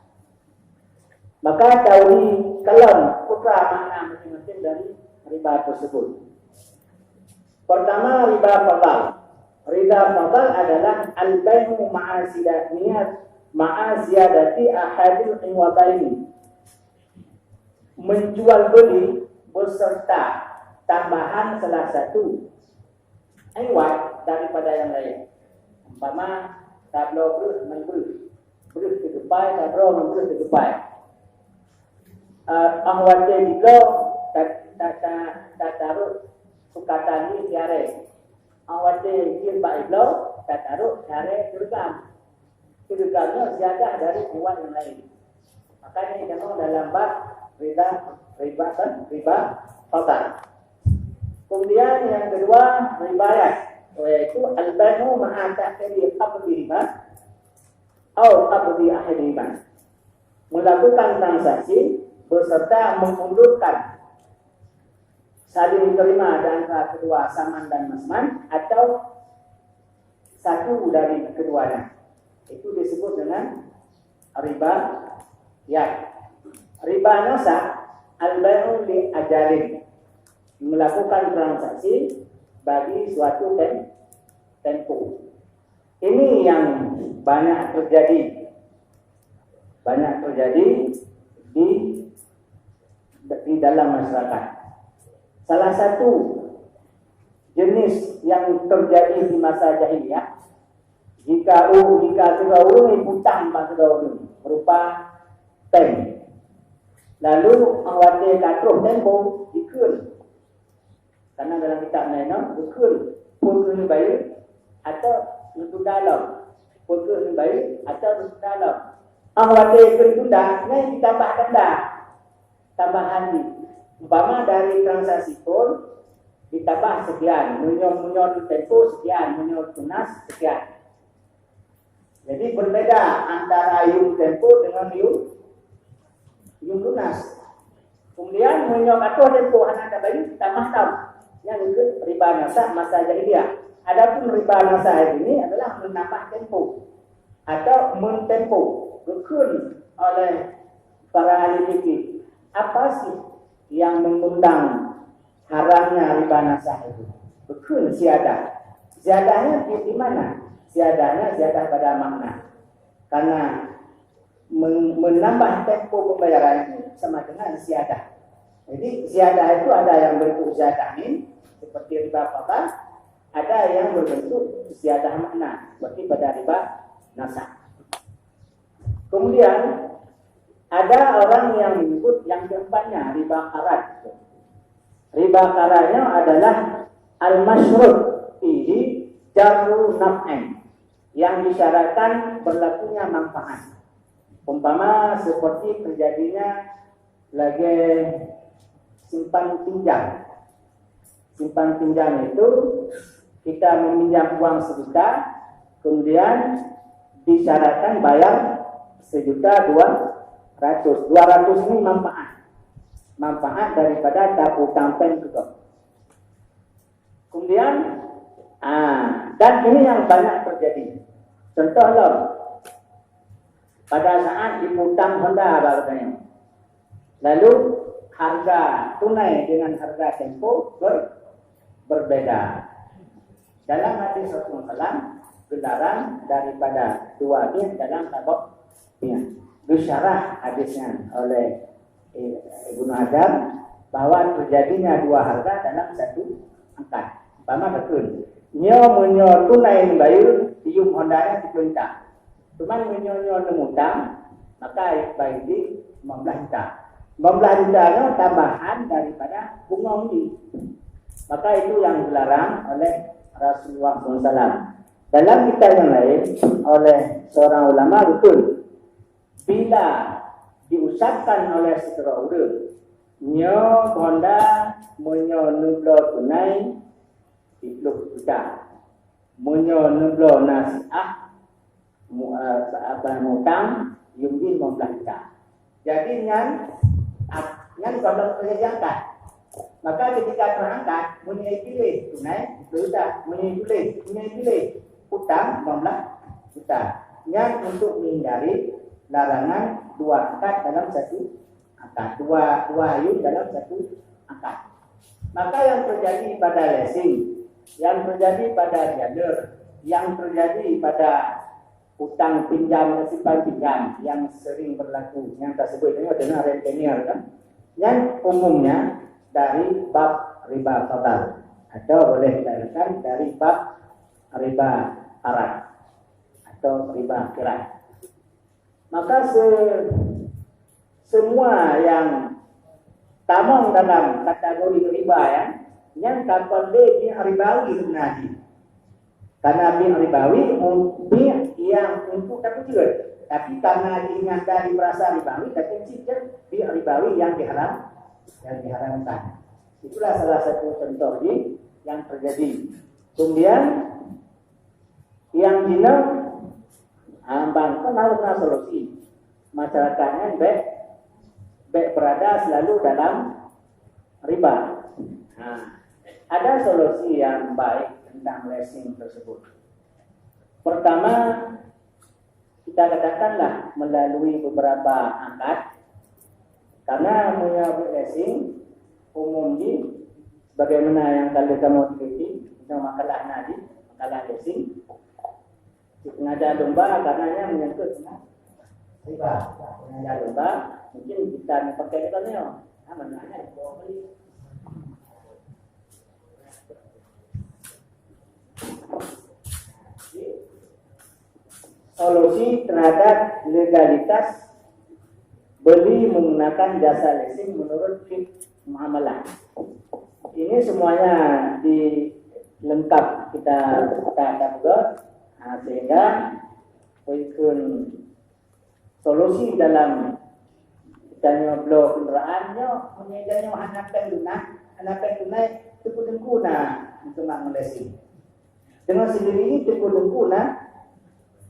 Maka tahu kalon putra makna masing-masing dari riba tersebut. Pertama, riba fadal. Riba fadal adalah al-bai'u ma'a zida-, niat ma'a ziyadati ahadil iwadaini. Menjual beli beserta tambahan salah satu iwad daripada yang lain. Umpama, tabloe breuh ngon breuh. Breuh teugupai, tabloe ngon breuh teugupai. Eh, 'oh watée jibloe, ta-, ta-, ta-, tatarok sukatan jih siarée. 'Oh watée jih bak ibloe, tatarok siarée teureugam. Teureugam nyoe ziyadah dari iwad yang lain. Makanya kita mau dalam bab riba, riba kan, riba fadal. Kemudian yang kedua, riba yad, yaitu al-bai'u ma'a ta'khiri qabdihima au qabdi ahadihima. Melakukan transaksi beserta mengundurkan saling terima di antara kedua saman dan masman atau satu dari keduanya. Itu disebut dengan riba yad. Riba nasakh, al-bai'u li ajalin. Melakukan transaksi bagi suatu tem-, tempoh. Ini yang banyak terjadi. Banyak terjadi di, di dalam masyarakat. Salah satu jenis yang terjadi di masa jahiliyah, jika u-, jika sidroe ureuëng ibutang bak sidroe ureuëng berupa péng, lalu 'oh watée ka troh tempoh, jikheun. Karena dalam kitab laén nyoe, geukheun, peu kheueh neubayeue atau neutunda lom. Peu kheueh neubayeue atau neutunda lom. 'Oh watée kheun tunda, nyan jitambah tanda. Tambahan jih. Umpama dari transaksi phon, ditambah sekian. Meunyoe, meunyoe tempo sekian, meunyoe tunas sekian. Jadi berbeda antara yum tempo dengan yum, yum lunas. Kemudian meunyoe ka troh tempo hana tabayeue, tambah tam. Nyan geukheun riba nasakh masa jahiliyah. Adapun riba nasakh hari ini adalah menambah tempo atau mentempo. Geukheun oleh para ahli fikih, apa sih yang mengundang haramnya riba nasakh itu? Geukheun ziyadah. Ziyadahnya di, di mana? Ziyadahnya ziyadah pada makna. Karena men-, menambah tempo pembayaran itu sama dengan ziyadah. Jadi ziyadah itu ada yang bentuk ziyadah min, seperti riba fadal, ada yang berbentuk ziyadah makna, seperti pada riba nasakh. Kemudian ada orang yang menyebut yang keempatnya riba qarad. Riba qaradnya adalah al-masyrut fihi jarru naf'in, yang disyaratkan berlakunya manfaat. Umpama seperti terjadinya lagée simpan pinjam. Simpan pinjam itu kita meminjam uang sejuta, kemudian disyaratkan bayar sejuta dua ratus. Dua ratus ini manfaat. manfaat daripada tapeutang péng keu gob. Kemudian, ah, dan ini yang banyak terjadi. Contoh lom, pada saat dipeutang Honda bak geutanyoe, lalu harga tunai dengan harga tempo ber-, berbeda. Dalam hadis Rasulullah sallam, geularang daripada dua biah dalam saboh biah. Geusyarah hadis nyan oleh, eh, Ibnu Hajar, bahwa terjadinya dua harga dalam satu akad. Umpama betul, nyoe meunyoe tunai bayeue, yuem Honda nyan siplôh juta. Cuman meunyoe nyoe neumutang, maka bayeue jih lima belas juta. Lima belas juta nyoe tambahan daripada bungong jih. Maka itu yang dilarang oleh Rasulullah sallallahu alaihi wasallam. Dalam kitab yang lain, oleh seorang ulama betul, bila diucapkan oleh sidroe ureueng, nyoe Honda meunyoe neubloe tunai siplôh juta, meunyoe neubloe nasiah, mu-, eh, sa-, apa, mutang, yuem jih lima belas juta. Jadi nyan, ak-, nyan gohlom teujadi akad. Maka ketika teungku angkat, meunyoe piléh tunai, siplôh juta, meunyoe piléh, meunyoe piléh, utang lima belas juta. Nyan untuk menghindari larangan dua akad dalam satu akad, dua, dua yuem dalam satu akad. Maka yang terjadi pada leasing, yang terjadi pada dealer, yang terjadi pada utang pinjam, simpan pinjam yang sering berlaku, yang tersebut dengan, dengan rentenir kan, yang umumnya dari bab riba fadl atau boleh dikatakan dari bab riba arad atau riba qirad. Maka se-, semua yang tamong dalam kategori riba, ya, nyan ka kon lé biah ribawi sebenarnya. Karena biah ribawi, un-, biah yang untuk tapeujeuet. Tapi karena jih nyan dari perasa ribawi, tapi cit biah ribawi yang diharam, yang diharamkan. Itulah salah satu contoh jih yang terjadi. Kemudian, yang jinoe, ah, bang, kan harus na solusi. Masyarakat nyan bèk, bèk berada selalu dalam riba. Nah, ada solusi yang baik tentang leasing tersebut. Pertama, kita katakanlah melalui beberapa akad, karena meunyoe leasing umum jih, sebagaimana yang kali kamoe teliti, misalnya makalah nadi, makalah leasing, sengaja lomba karena nyan menyangkut dengan riba. Sengaja lomba, mungkin kita pakai kita nyoe. Ha, mana ada yang bawa beli. Solusi terhadap legalitas beli menggunakan jasa leasing menurut fiqh muamalah. Ini semuanya di, lengkap kita, kita, kita buat. Nah, sehingga ikut solusi dalam kita nyoe bloe kenderaan nyoe, meunyoe kita nyoe hana péng lunas, hana péng tunai, teungku-teungku na untuk mak ngon leasing. Dengan sendiri teungku-teungku na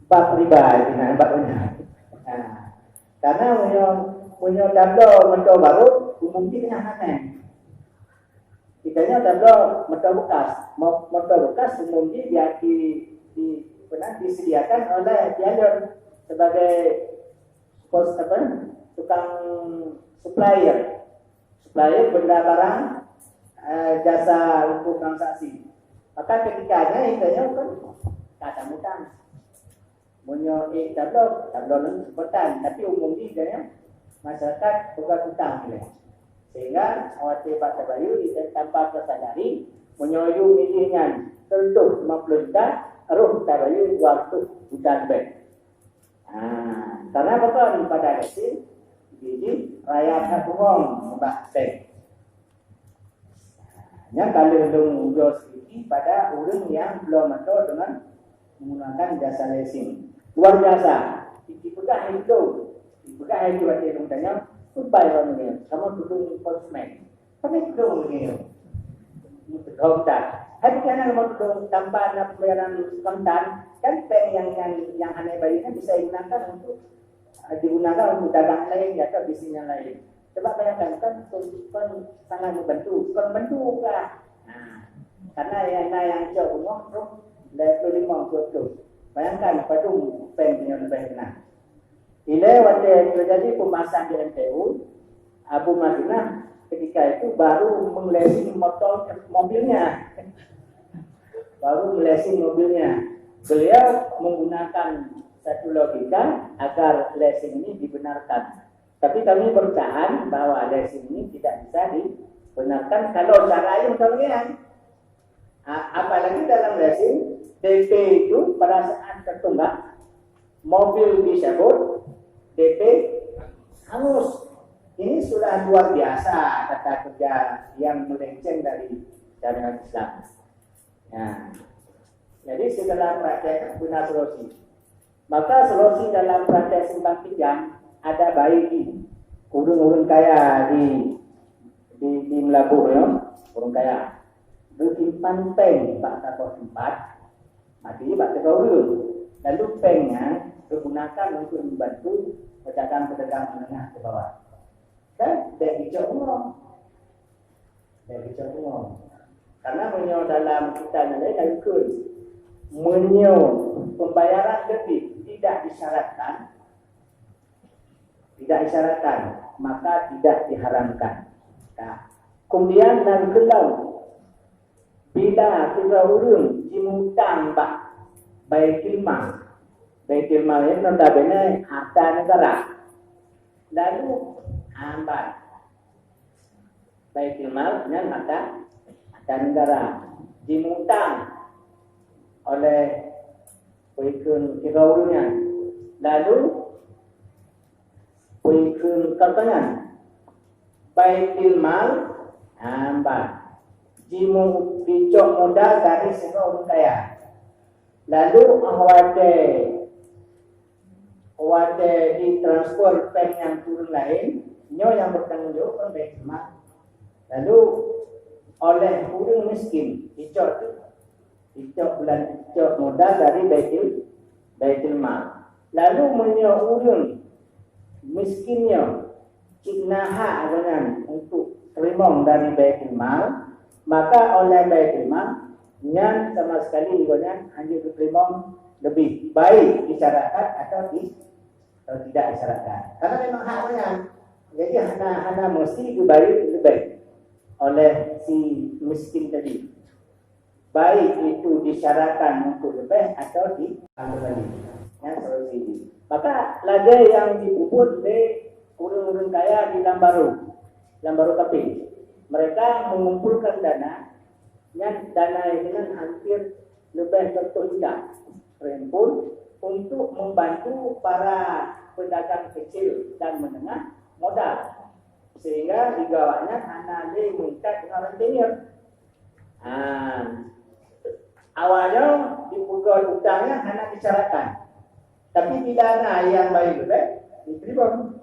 bab riba, na bab beuna. Nah, karena meunyoe, meunyoe tabloe moto baru, umum jih hana péng. Kita nyoe tabloe moto bekas. Mo-, moto bekas umum jih di, di, di, pernah disediakan oleh dealer sebagai pos-, apa, tukang supplier. Supplier benda barang, eh, jasa untuk transaksi. Maka ketika nyan, kita nyoe kan tak ada utang. Meunyoe ék tabloe, tabloe ngon kesempatan, tapi umum jih nyan masyarakat peugah utang ilèe. Sehingga watèe bak tabayeue, tanpa teusadari, meunyoe yum jih nyan teuntôh lima puluh juta, roh tabayeue dua ratus juta leubeh. Ha, karena apa? Pada leasing, jih raya that bungong bak bank. Nyan ka lheueh lôn ujoe seulidiki pada ureueng nyang bloe moto deungon menggunakan jasa leasing. Luar biasa. Jipeugah hai lôn, jipeugah hai lôn watèe lôn tanyong, "Peue bai droeneuh nyoe? Kamoe tudong konsumen." Tapi tudong nyoe. Tudong dah. Hai bukan kamoe tudong tanpa na pembayaran kontan, kan péng nyang, nyang, nyang hana bayeue nyan bisa digunakan untuk, eh, digunakan untuk dagang laén atau bisnis nyang laén. Coba bayangkan, kan, kan sangat membantu, kan membantu kan. Nah, karena yang na nyang cok rumoh tu, lhèe plôh limong ploh. Bayangkan, padum péng nyoe leubeh beuna. Ilèe watèe terjadi pembahasan di M T U, Abu Madinah ketika itu baru meleasing motor mobilnya. Baru meleasing mobilnya. Beliau menggunakan satu logika agar leasing ini dibenarkan. Tapi kami bertahan bahwa leasing ini tidak bisa dibenarkan kalau cara yang demikian. A- Apalagi dalam leasing, D P itu pada saat tertunggak, mobil dicabut, D P hangus. Ini sudah luar biasa tata kerja yang melenceng dari syariat Islam. Nah, jadi segala praktek beuna solusi. Maka solusi dalam praktek simpang pinjam ada baik ureuëng-ureuëng kaya di di, di Meulaboh nyoe, ureuëng kaya. Geusimpan péng bak saboh teumpat, mati bak tigong ureuëng. Lalu péng nyan digunakan untuk membantu pedagang-pedagang menengah ke bawah. Kan? Bèk geucok bungong. Bèk geucok bungong. Karena meunyoe dalam kitab nyang laén na geukheun, meunyoe pembayaran debit tidak disyaratkan, tidak disyaratkan, maka tidak diharamkan. Nah, kemudian nyang keulhèe, bila sidroe ureuëng jimutang bak Baitul Mal, Baitul Mal nyan notabene harta negara. Lalu, ha, ban Baitul Mal nyan harta, harta negara, jimutang oleh peue kheun sidroe ureuëng nyan. Lalu, peue kheun, contoh nyan, Baitul Mal, ha, ban jimu-, jicok modal dari sidroe ureuëng kaya. Lalu, watèe watèe ditransfer péng nyan keu ureuëng laén, nyoe nyang bertanggung jawab kan Baitul Mal. Lalu, oleh ureuëng miskin, dicok tu, dicok bulan, dicok modal dari Baitul, Baitul Mal. Lalu, meunyoe ureuëng miskin nyoe cit na hak gobnyan untuk teurimong dari Baitul Mal, maka oleh Baitul Mal nyan sama sekali gobnyan hana geuteurimong lebih, baik disyaratkan atau di-, atau tidak disyaratkan. Karena memang hak gobnyan. Jadi hana, hana mesti geubayeue lebih oleh si miskin tadi. Baik itu disyaratkan untuk leubeh atau di kembali. Ya, solusi ini. Maka lagèe nyang jipeubuet lé ureuëng-ureuëng kaya di Lambaru, Lambaru Kapé. Mereka mengumpulkan dana, nyan dana nyan hampir leubeh seratus juta terhimpun untuk membantu para pedagang kecil dan menengah modal. Sehingga di awaknyan hana lé meuikat dengan rentenir. Ha. Awaknyan dipeugöt utang nyan hana disyaratkan. Tapi bila na nyang bayeue leubeh, diterima.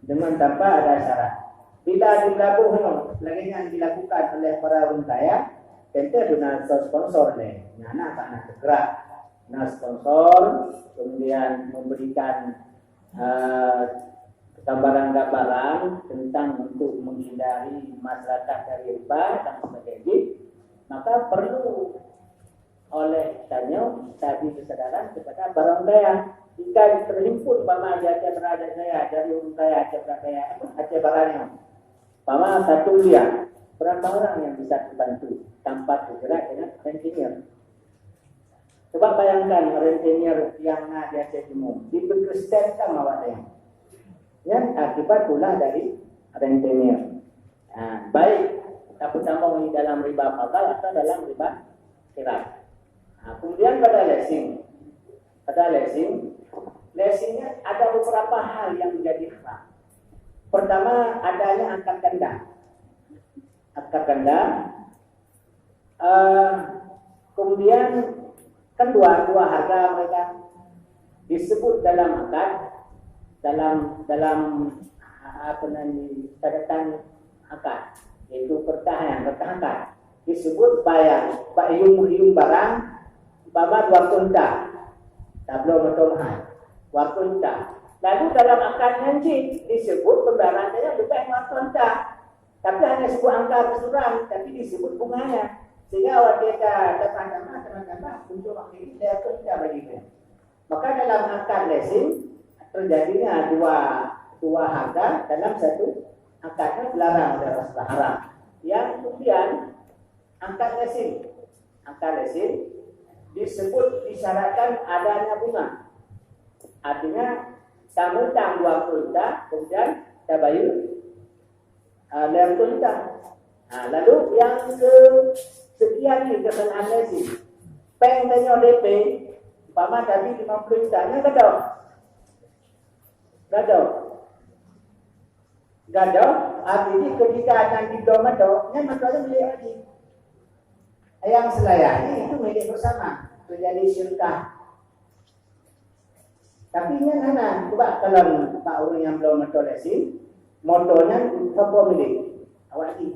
Dengan tanpa ada syarat. Bila di Meulaboh nyoe, lagèe nyan dilakukan oleh para ureuëng kaya, tentu na sponsor lé. Nyan na, ka na teugerak. Na sponsor, kemudian memberikan, eh, gambaran-gambaran tentang untuk menghindari masyarakat dari riba dan sebagainya. Maka perlu oleh tanyoe tadi kesadaran kepada para ureuëng kaya. Jika terhimpun umpama di Aceh Barat Daya, dari ureuëng kaya Aceh Barat Daya, Aceh Barat nyoe, umpama satu miliar, berapa orang yang bisa terbantu tanpa terjerat dengan rentenir? Coba bayangkan rentenir yang na di Aceh Timur, dipeukristen kan awak nyan. Nyan akibat ulah dari rentenir. Ha, baik tapeutamong di dalam riba fadl atau dalam riba khilaf. Ha, kemudian pada leasing. Pada leasing, leasing nyan ada beberapa hal yang menjadi haram. Pertama, adanya akad ganda. Akad ganda. Eh, kemudian kan dua, dua harga mereka disebut dalam akad, dalam, dalam, apa namanya, catatan akad, yaitu kertas yang, kertas akad. Disebut bayar, bayum, bayum barang, umpama dua kunta, tabloe meutuah hai, dua kunta. Lalu dalam akad nyan cit disebut pembayaran nyan leubeh meuakon ka. Tapi hana sebut angka keseluruhan, tapi disebut bunganya. Sehingga awak dia ka tambah-tambah, tambah-tambah, untuk akhirnya dia pun kita bagi dia. Maka dalam akad leasing terjadinya dua dua harga dalam satu akad, nyan dilarang oleh Rasulullah, haram. Yang kemudian akad leasing, akad leasing disebut disyaratkan adanya bunga. Artinya kamu utang dua puluh juta, kemudian tabayar uh, lhèe ploh juta. Ha, lalu yang ke sekian ni kesalahan leasing. Peng tanyoe D P, umpama tadi lima puluh juta, nyan gadôh. Gadôh. Gadôh, artinya ketika nyan dibloe moto, nyan moto nyan milék lagi. Yang selayani itu milik bersama, terjadi syirkah. Tapi nyan hana, cuba kalon bak ureueng nyang bloe moto leasing, moto nyan soe po milék? Awak di.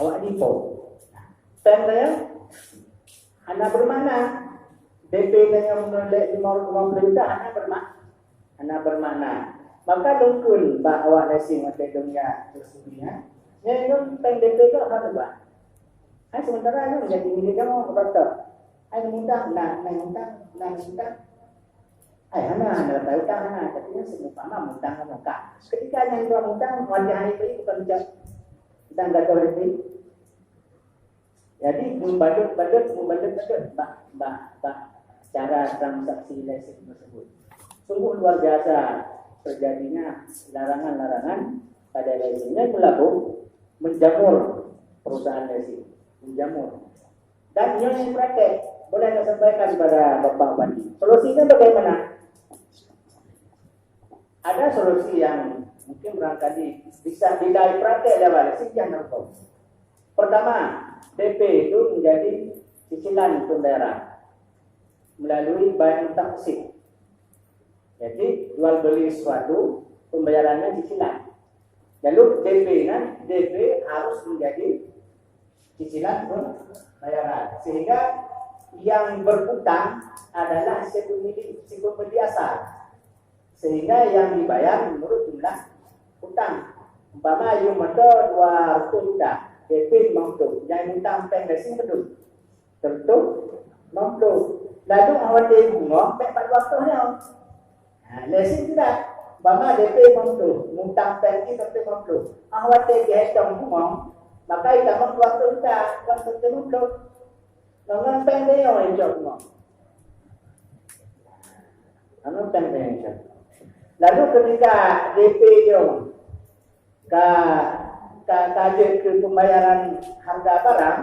Awak di po. Peng nyan hana bermakna. D P nyan lima puluh juta hana bermakna. Hana bermakna. Maka lungkun bak awak leasing watèe dong ya tersebutnya. Nyan peng D P tu hana bah. Hai sementara nyan jadi milik kamu, betul. Hai mutang, na, na mutang, na mutang. Hai hana, na utang hana, tapi nyan seumpama mutang kamu ka. Ketika nyan dua mutang, wajah hari beri bukan macam utang gadoh hari beri. Jadi, membalut-balut, membalut-balut bak, bak, bak cara transaksi leasing tersebut. Sungguh luar biasa terjadinya larangan-larangan pada leasing. Nyan meulaboh, menjamur perusahaan leasing. Menjamur. Dan nyoe nyang praktek, boleh saya sampaikan kepada Bapak Bupati. Solusinya bagaimana? Ada solusi yang mungkin barangkali bisa bila praktek lewat sisi yang hukum. Pertama, D P itu menjadi cicilan pembayaran melalui bayar taksir. Jadi, jual beli sesuatu, pembayarannya cicilan. Lalu D P kan, D P harus menjadi cicilan pembayaran. Sehingga yang berutang adalah si pemilik, si pembeli asal. Sehingga yang dibayar menurut jumlah utang. Umpama yum moto dua ratus juta, D P lima puluh, nyang utang peng leasing betul. Tentu lima puluh. Lalu awak dia bunga, peng empat ratus nyoe. Ha, leasing tidak. Umpama D P lima puluh, utang peng ni sampai lima puluh. Ah, watèe dihitung bunga, maka itamong dua puluh juta, bukan satu lima puluh. Ngon peng dia yang cok bunga. Ngon peng dia yang cok. Lalu ketika D P dia ka, ka, ka jeuet keu pembayaran harga barang,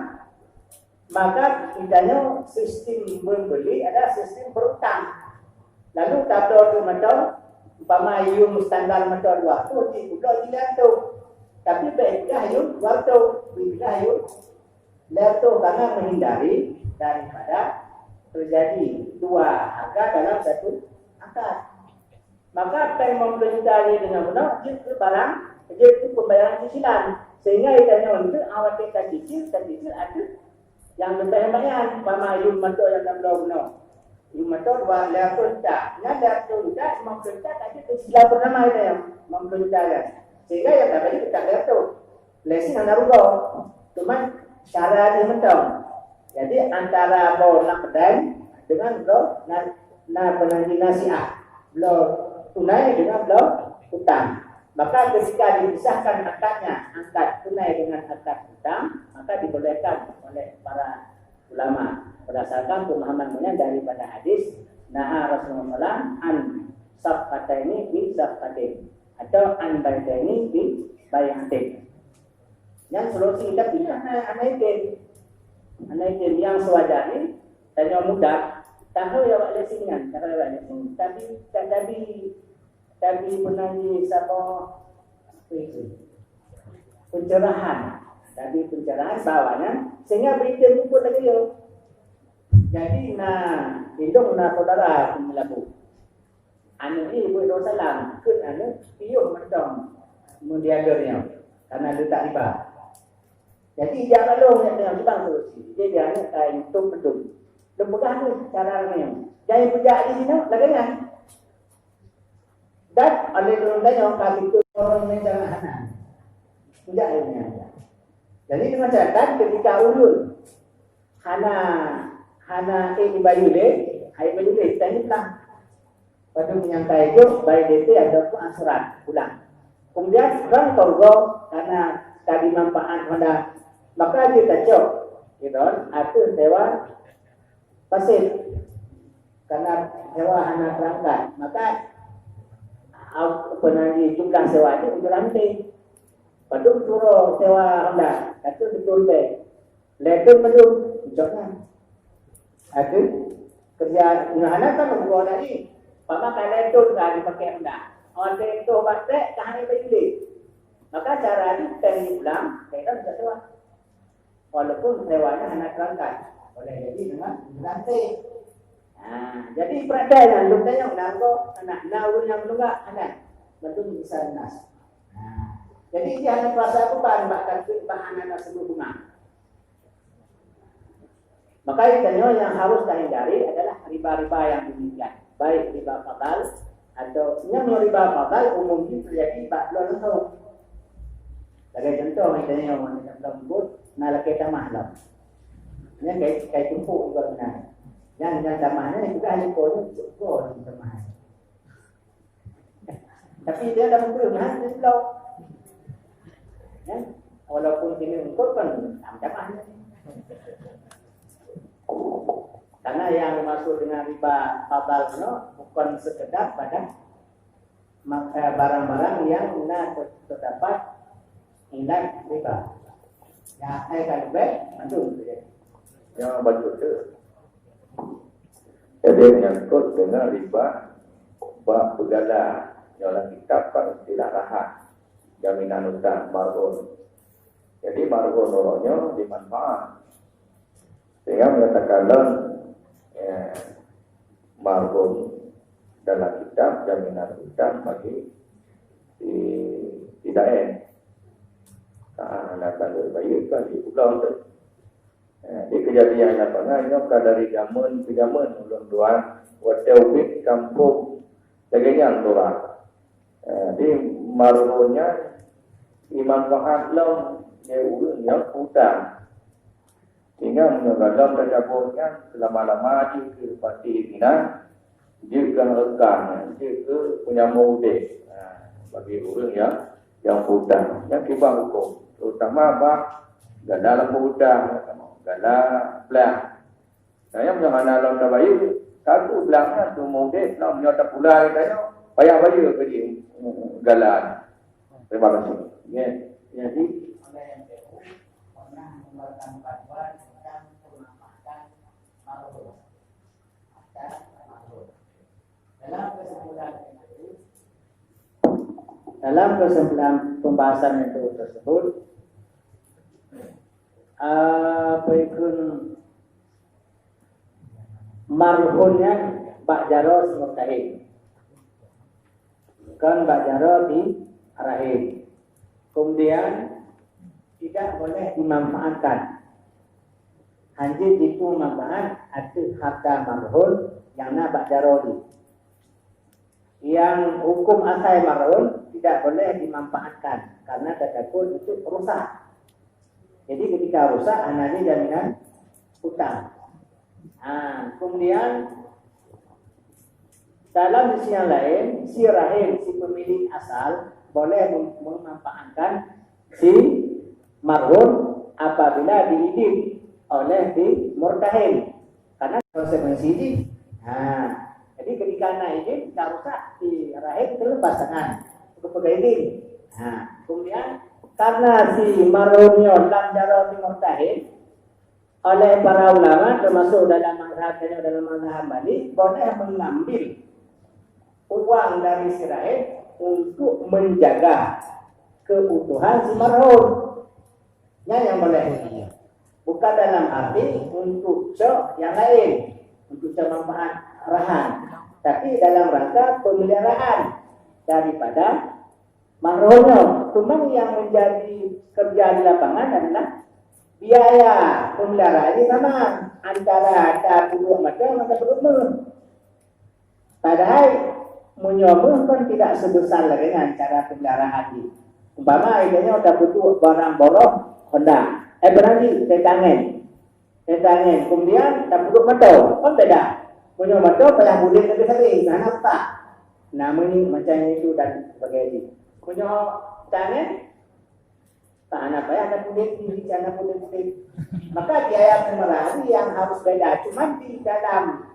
maka kita nyoe sistem membeli adalah sistem berutang. Lalu tabloe tu moto, umpama yum standar moto dua ratus, di budak jilatuh. Tapi bèk peugah yum dua ratus, bèk peugah yum lhèe reutôh, karena menghindari daripada terjadi dua harga dalam satu akad. Maka peng lima puluh juta nyan deungon bunoe jeuet keu barang, jeuet keu pembayaran cicilan. Sehingga geutanyoe untuk awak ka cicil, ka cicil ateueh nyang leubeh lumayan, umpama yum moto nyang tabloe bunoe. Yum moto dua lhèe reutôh juta. Nyan lhèe reutôh juta, lima puluh juta ka jeuet keu cicilan pertama geutanyoe, lima puluh juta nyan. Sehingga nyang tabri ka lhèe reutôh. Leasing hana rugoe. Cuman cara jih mantong. Jadi antara bloe naqdan dengan bloe na, na peunanti nasiah. Bloe tunai dengan bloe utang. Maka ketika dipisahkan akadnya, akad tunai dengan akad utang, maka dibolehkan oleh para ulama berdasarkan pemahaman mereka daripada hadis, naha Rasulullah sallallahu alaihi wasallam an safqataini bi safqatin atau an bai'ataini bi bai'atin. Nyan solusi, tapi hana, hana idin. Hana idin, nyang sewajarnya, tanyoe mudah, tahu ya awak leasing nyan, tahu ya awak leasing, tapi tak tabi, tabi peunanti saboh, apa itu? Pencerahan. Tabi pencerahan bak awak nyan, sehingga beuidin puput lagèe nyoe. Jadi na, indong na saudara meulabu. Aneuk nyan buet dosa lam, kheun aneuk piôh mantong meudiaga nyoe, karena leutak riba. Jadi, jak bak lôn nyan teungoh cubang solusi. Jadi, aneuk ka intok beutôi. Lôn peugah tu cara nyoe. Jadi, peujak di sinoe lagèe nyan. Dan oleh lôn tanyong ka situ orang yang jalan hana. Tidak ilmunya. Jadi dengan catatan ketika ulun hana hana eh ibayu le, hai ibayu le tadi pulang. Pada menyangkai itu baik D P ataupun asuran pulang. Kemudian orang tolong karena tadi manfaat pada maka dia tacok gitu atau sewa pasif karena sewa hana terangkat maka au- apa nanti jumlah sewa itu udah nanti padum suruh sewa Honda satu betul be leton belum ucapnya ada kerja hana kan gua tadi pama kalau leton kan dipakai Honda Honda itu batek tak hanya beli maka cara itu tadi pulang saya kan bisa sewa Walaupun sewanya hana terangkat, boleh jadi dengan meranti. Ha, jadi peradai nyan lôn tanyong nangko anak na ureueng nyang meununggak anak bantu bisa nas. Ha, jadi dia hana terasa beban bak taktik bak anak na sebut bunga. Maka tanyoe yang harus dihindari adalah riba-riba yang demikian, baik riba fadal atau yang riba fadal umum ini terjadi bak dua langsung. Sebagai contoh, misalnya, orang yang dalam lembut, na lakée tamah lom. Nyan kai kai tumpuk juga beuna. Nyan nyang tamah nyan peugah likot nyan cok go nyang tamah. Tapi dia dah meupeue mah dia bloe. Ya, walaupun kini engkot pun tam tamah nyan. Karena yang dimaksud dengan riba fadal itu bukan sekedar pada maka barang-barang yang na ter- terdapat ingat riba. Yang akan lebih mandum terjadi. Yang baca tu. Jadi menyangkut dengan riba bak peugala yang dalam kitab kan istilah rahan jaminan utang marhun. Jadi marhun orang nyoe dimanfaat Sehingga menyatakan lom ya, marhum dalam kitab jaminan utang bagi si, si Daen. Ah, nak tanda bayi kan di pulau tu. Eh, di kejadian lapangan nyoe ka dari zaman ke zaman ulun tuan wateu ubit kampung Tegenyang Tura. Eh, di marhum nyan dimanfaat lom lé ureueng nyang utang. Sehingga meunyoe gadam teucaboh nyan seulama-lama jeuet keu pati binan, jeuet keu rekan, jeuet keu peunyambong udeb. Ha, bagi ureueng nyang nyang peutang, nyang kiban huköm, terutama bak gala lam peutang, gala blang. Nah, nyang meunyoe hana lom tabayeue, satu blang nyan teuma udeb, nah meunyoe tapula lé tanyoe, payah bayeue keu jih gala nyan. Terima kasih. Ya, jadi Dalam kesimpulan pembahasan itu tersebut, apa ikun marhun nyan bak jaroe si murtahin. Kon bak jaroe si rahin. Kemudian tidak boleh dimanfaatkan. Hanjeuet jipeue manfaat ateueh harta marhun nyang na bak jaroe jih. Yang hukum asai marhun tidak boleh dimanfaatkan karena teutakot untuk rusak. Jadi ketika rusak hana jih jaminan utang. Ha, kemudian dalam sisi yang lain, si rahim, si pemilik asal boleh mem- memanfaatkan si marhun apabila diizin oleh si murtahin. Karena konsekuensi jih. Ha, jadi ketika na izin, ka rusak si rahim terlepas tangan. Peugah izin. Ha, kemudian karena si marhun nyoe lam jaroe si murtahin, oleh para ulama termasuk dalam mazhab dalam mazhab Hambali boleh mengambil uang dari si rahib untuk menjaga keutuhan si marhum. Nyan yang boleh. Bukan dalam arti untuk cok yang lain, untuk cok manfaat rahan, tapi dalam rangka pemeliharaan daripada Makruhnya, cuma yang menjadi kerja di lapangan adalah biaya pemeliharaan ini sama antara ada puluh macam atau puluh. Padahal Meunyoe meuh kon tidak sebesar lagèe nyan cara peumeliharaan jih. Umpama, itanyoe tapeuduek barang boroh Honda, eh, barang jih, tangen. Tangen, kemudian tapeuduek moto, kan beda. Meunyoe moto payah buleuen lagèe sabe, hana peutak. Nah, meunyoe macam itu dan sebagainya. Meunyoe tangen, tak hana payah ada pulit, ini hana pulit-pulit. Maka biaya peumeliharaan yang harus beda. Cuma di dalam,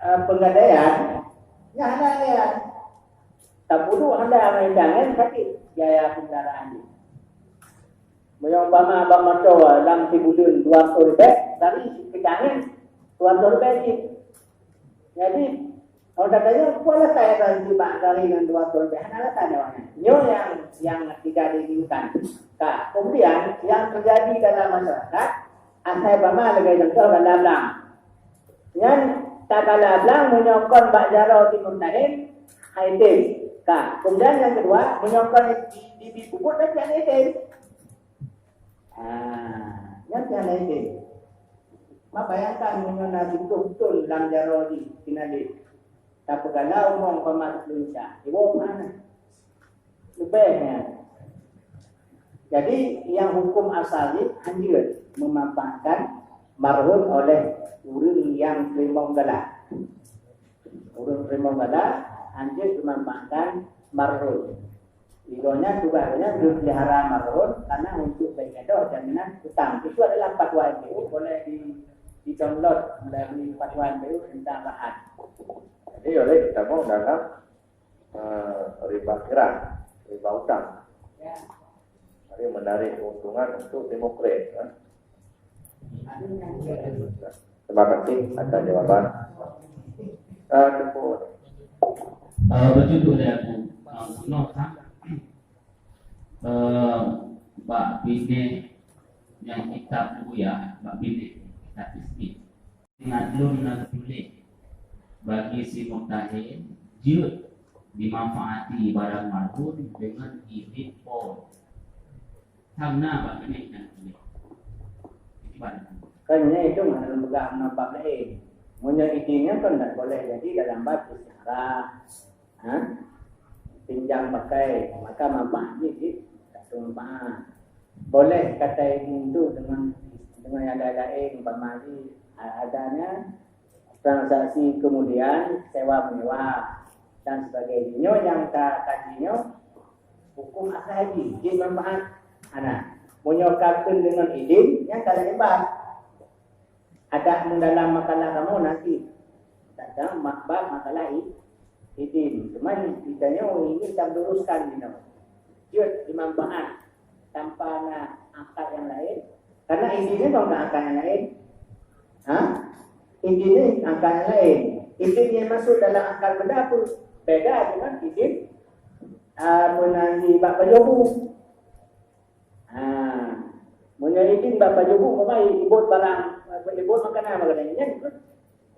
eh, penggadaian, nya hana ya. Tapeuduek Honda ngon tangen sakit biaya peumeliharaan. Meunyoe umpama bak moto lam sibuleuen dua ratus ribèe, tapi keu tangen dua ratus ribèe cit. Jadi, kalau tatanyong, peue alasan nyang jibak gari ngon dua ratus ribèe? Hana alasan awaknyan. Nyoe nyang, nyang tidak diinginkan. Ka, kemudian, yang terjadi dalam masyarakat, asai umpama lagèe contoh gala blang. Nyan, tagala blang meunyoe kon bak jaroe Timur Tahin, hai tem. Ka, kemudian yang kedua, meunyoe kon di, di, di puput, tapi hana tem. Ah, nyan pih hana idin. Ma bayangkan meunyoe na siplôh thon lam jaroe jih sinaleb. Tapeugala uroe umpama siplôh Indonesia. Iwoe mana? Leubeh nyan. Jadi, nyang huköm asal jih hanjeuet meumanfaatkan marhon oleh ureuëng nyang teurimong gala. Ureuëng teurimong gala hanjeuet meumanfaatkan marhon. Igonya tugas geupeulihara marhon karena untuk bèk gadôh jaminan utang. Itu adalah fatwa M P U, boleh di, di-download melalui fatwa M P U tentang rahan. Jadi, oleh kita mau dalam, eh, riba qirad, riba utang. Ya. Jadi, menarik keuntungan untuk demokrat, kan? Terima kasih atas jawaban. Ah, cukup. Eh, beutôi lé Abu, eh, bunoe kan, eh, bak binéh nyang kitab Buya, bak binéh kitab Tasbih. Ingat lôn na geutuléh, bagi si murtahin jeuet dimanfaati barang marhon deungon idin po. Tham na bak binéh nyang tuléh. Iban. Kan nyan itu mana lembaga amal bab lain. Meunyoe idin nyan kan tak boleh jadi dalam bab istihara. Ha? Pinjam pakai, maka manfaat ni di satu manfaat. Boleh kata idin tu dengan, dengan yang lain-lain, umpama ni, a-, adanya transaksi kemudian sewa menyewa dan sebagainya. Nyoe nyang ka kaji nyoe hukum asal haji, jin manfaat. Ana, meunyoe ka kheun deungon idin, nyan ka laén bab. Ada dalam makalah kamoe nanti tentang ma-, bab makalah i-, idin. Cuman kita nyoe ingin kita luruskan ni nyoe. Jeuet dimanfaat tanpa na akad yang lain. Karena idin ni bukan akad yang lain. Ha? Idin ni akad yang lain. Idin yang masuk dalam akad benda tu beda dengan idin, ah, meunanti bak pajoh bu. Ha. Meunyoe idin bak pajoh bu, maka ibot barang, ibot makanan, makanan nyan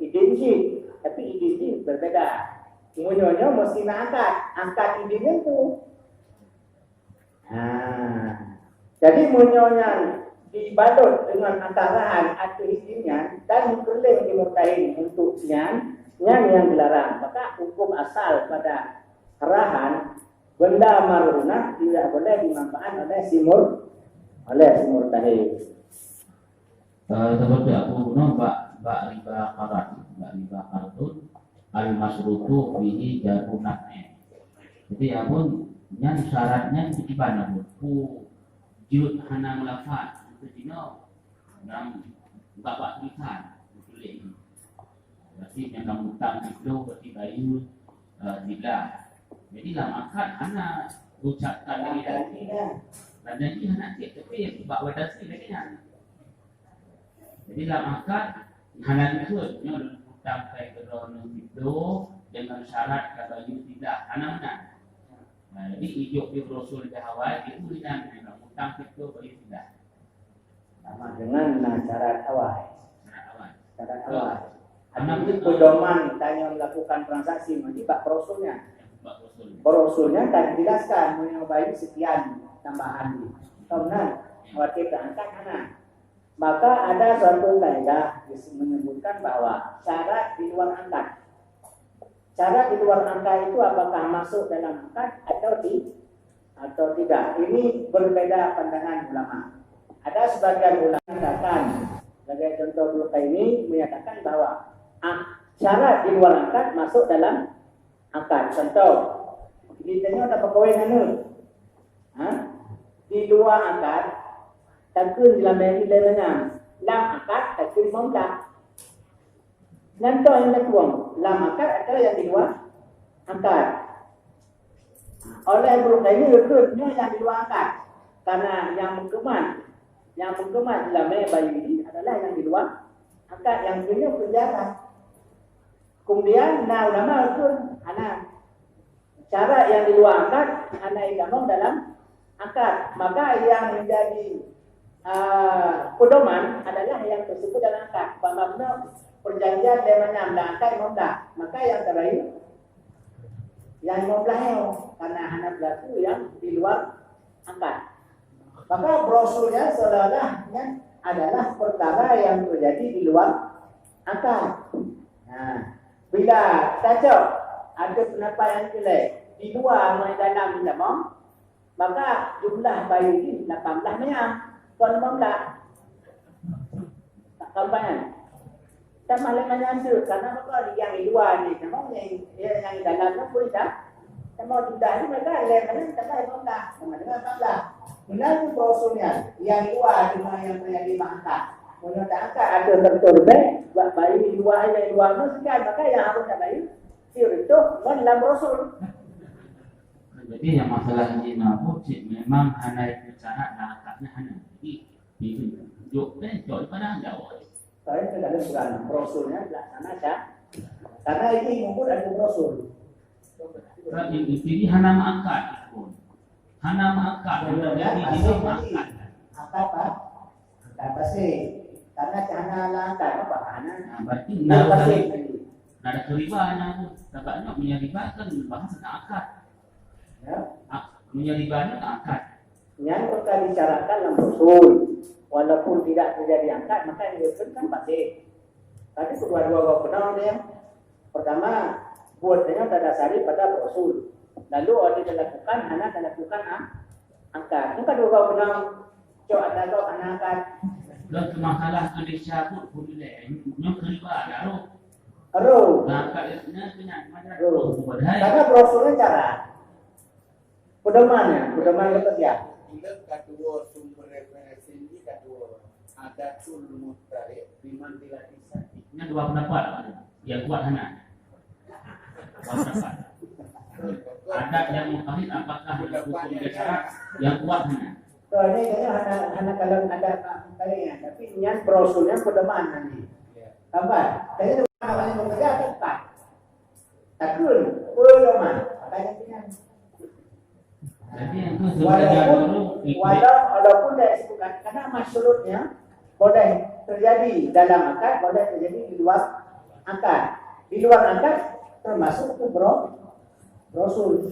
idin jih. Tapi idin jih berbeda. Meunyoe nyoe mesti na akad. Akad idin nyan tu. Ha. Jadi, meunyoe nyan dibalot deungon akad rahan ateueh idin nyan dan meukeureuléng di murtahin untuk nyan, nyan nyang dilarang. Maka, hukum asal pada rahan, benda marhunah tidak boleh dimanfaat oleh si mur-, oleh si murtahin. Eh, seperti aku guna bak, bak riba qard, bak riba qardun al-masyrutu fihi jaru naf'in. Jadi, amun nyan syarat nyan kiban amun. Ku jeuet hana meulafat, itu jinoe. Nang bak, bak tulisan, tuléh. Berarti nyang ka mutang itu berarti bayu, eh, tidak. Jadi, lam akad hana ucapkan lagi tadi. Dan janji hana cit, tapi bak batasi lagi nyan. Jadi, lam akad hana disebut, nyoe lôn utang kai keudroe nyoe siplôh dengan syarat ka bayu tidak, hana meunan. Nah, jadi ijok di brosur di awai, itu dengan utang siplôh bayu tidak. Sama dengan na syarat awai. Syarat awai. Syarat awai. Betul. Tapi pedoman tanyoe melakukan transaksi, mesti bak brosurnya. Bak brosurnya. Brosurnya kan dijelaskan, meunyoe bayu sekian tambahan. Tahu kan? Waktu keangkat hana. Maka ada suatu kaidah menyebutkan bahwa syarat di luar akad. Syarat di luar akad itu apakah masuk dalam akad atau di, atau tidak? Ini berbeda pandangan ulama. Ada sebagian ulama mengatakan, sebagai contoh Ibnu Qayyim menyatakan bahwa, ah, syarat di luar akad masuk dalam akad. Contoh, di tanyoe tapeukawen aneuk. Ha? Di luar akad, takheun lam lé manyam. Lam akad, takheun limong blah. Nyan toh nyang tatueng, lam akad atau nyang di luar akad. Oleh Ibnu Qayyim geukheun nyoe nyang di luar akad. Karena nyang meukeumah, nyang meukeumah lam bayi ini adalah nyang di luar akad, nyang keuneuk penjara. Kemudian na ulama geukheun hana. Syarat nyang di luar akad hana jitamong dalam akad. Maka yang menjadi, ah, pedoman adalah yang tersebut dalam akad. Umpama perjanjian lé manyam lam akad limong blah, maka yang terakhir yang limong blah nyoe, karena hana berlaku yang di luar akad. Maka brosurnya seolah-olah adalah perkara yang terjadi di luar akad. Nah, bila tacok ada pendapat yang keulai, di luar ngon dalam jitamong, maka jumlah bayi jih lapan blah manyam, kon limong blah. Tak tamah lé manyam teuk, karena apa? Nyang di luar ni, sama nyang, nyang di dalam ni pun dah. Sama sudah ni maka lé manyam tambah limong blah, sama dengan empat belas. Meunan pun brosurnya, nyang di luar cuma nyang terjadi lam akad. Meunyoe lam akad ada tertulis bak bayi di luar, nyang di luar tu sekian, maka nyang harus tabayi sireutoh ngon lam brosur. Jadi nyang masalah jih na pun cit memang hana syarat lam akad nyan hana. Jadi, itu jok deh, jok di padang jauh. Saya tidak ada bukan brosurnya dilaksana sah. Karena ini ngumpul ada brosur. Tapi di sini hana meuakad pun. Hana meuakad, hana jadi, jadi meuakad. Akad apa? Akad pasti. Karena hana lam akad apa? Hana. Nah, berarti ada pasti. Nah, ada keriba nyan tu. Sebab nyoe meunyo riba kan bahasa tentang akad. Ya. Ah, meunyo riba nyoe akad. Nyan maka disyaratkan lam usul. Walaupun tidak terjadi akad, maka yang diusulkan pasti. Tapi kedua-dua gobnyan dia. Pertama, buatnya tadasari pada usul. Lalu ada dilakukan, hana dilakukan, ah, akad. Maka dua gobnyan, cok ada gop hana akad. Dan kemasalah ke desa pun, pun dia, nyoe keriba ada roh. Roh. Nah, akad dia punya, punya, punya Roh. Roh, padahal. Karena brosurnya cara. Pedomannya, pedoman kata dia. Bila kedua sumber referensi ini kedua, Adatul Muhtarik bimanzilati Sahih. Nyan dua pendapat. Yang kuat hana. Dua pendapat. Adat yang mutarid apakah dalam hukum dia syarat? Yang kuat hana. So, ini kayaknya hana, hana kalau ada Pak Muhtarik ya, tapi nyan brosurnya pedoman nanti. Ya. Tambah. Jadi, mana yang bekerja atau tak? Takheun, pedoman. Makanya nyan. Jadi, yang tu sebenarnya walaupun, dulu, walau, walaupun tidak disebutkan, karena masyurutnya boleh terjadi dalam akad, boleh terjadi di luar akad. Di luar akad termasuk tu bro, brosul.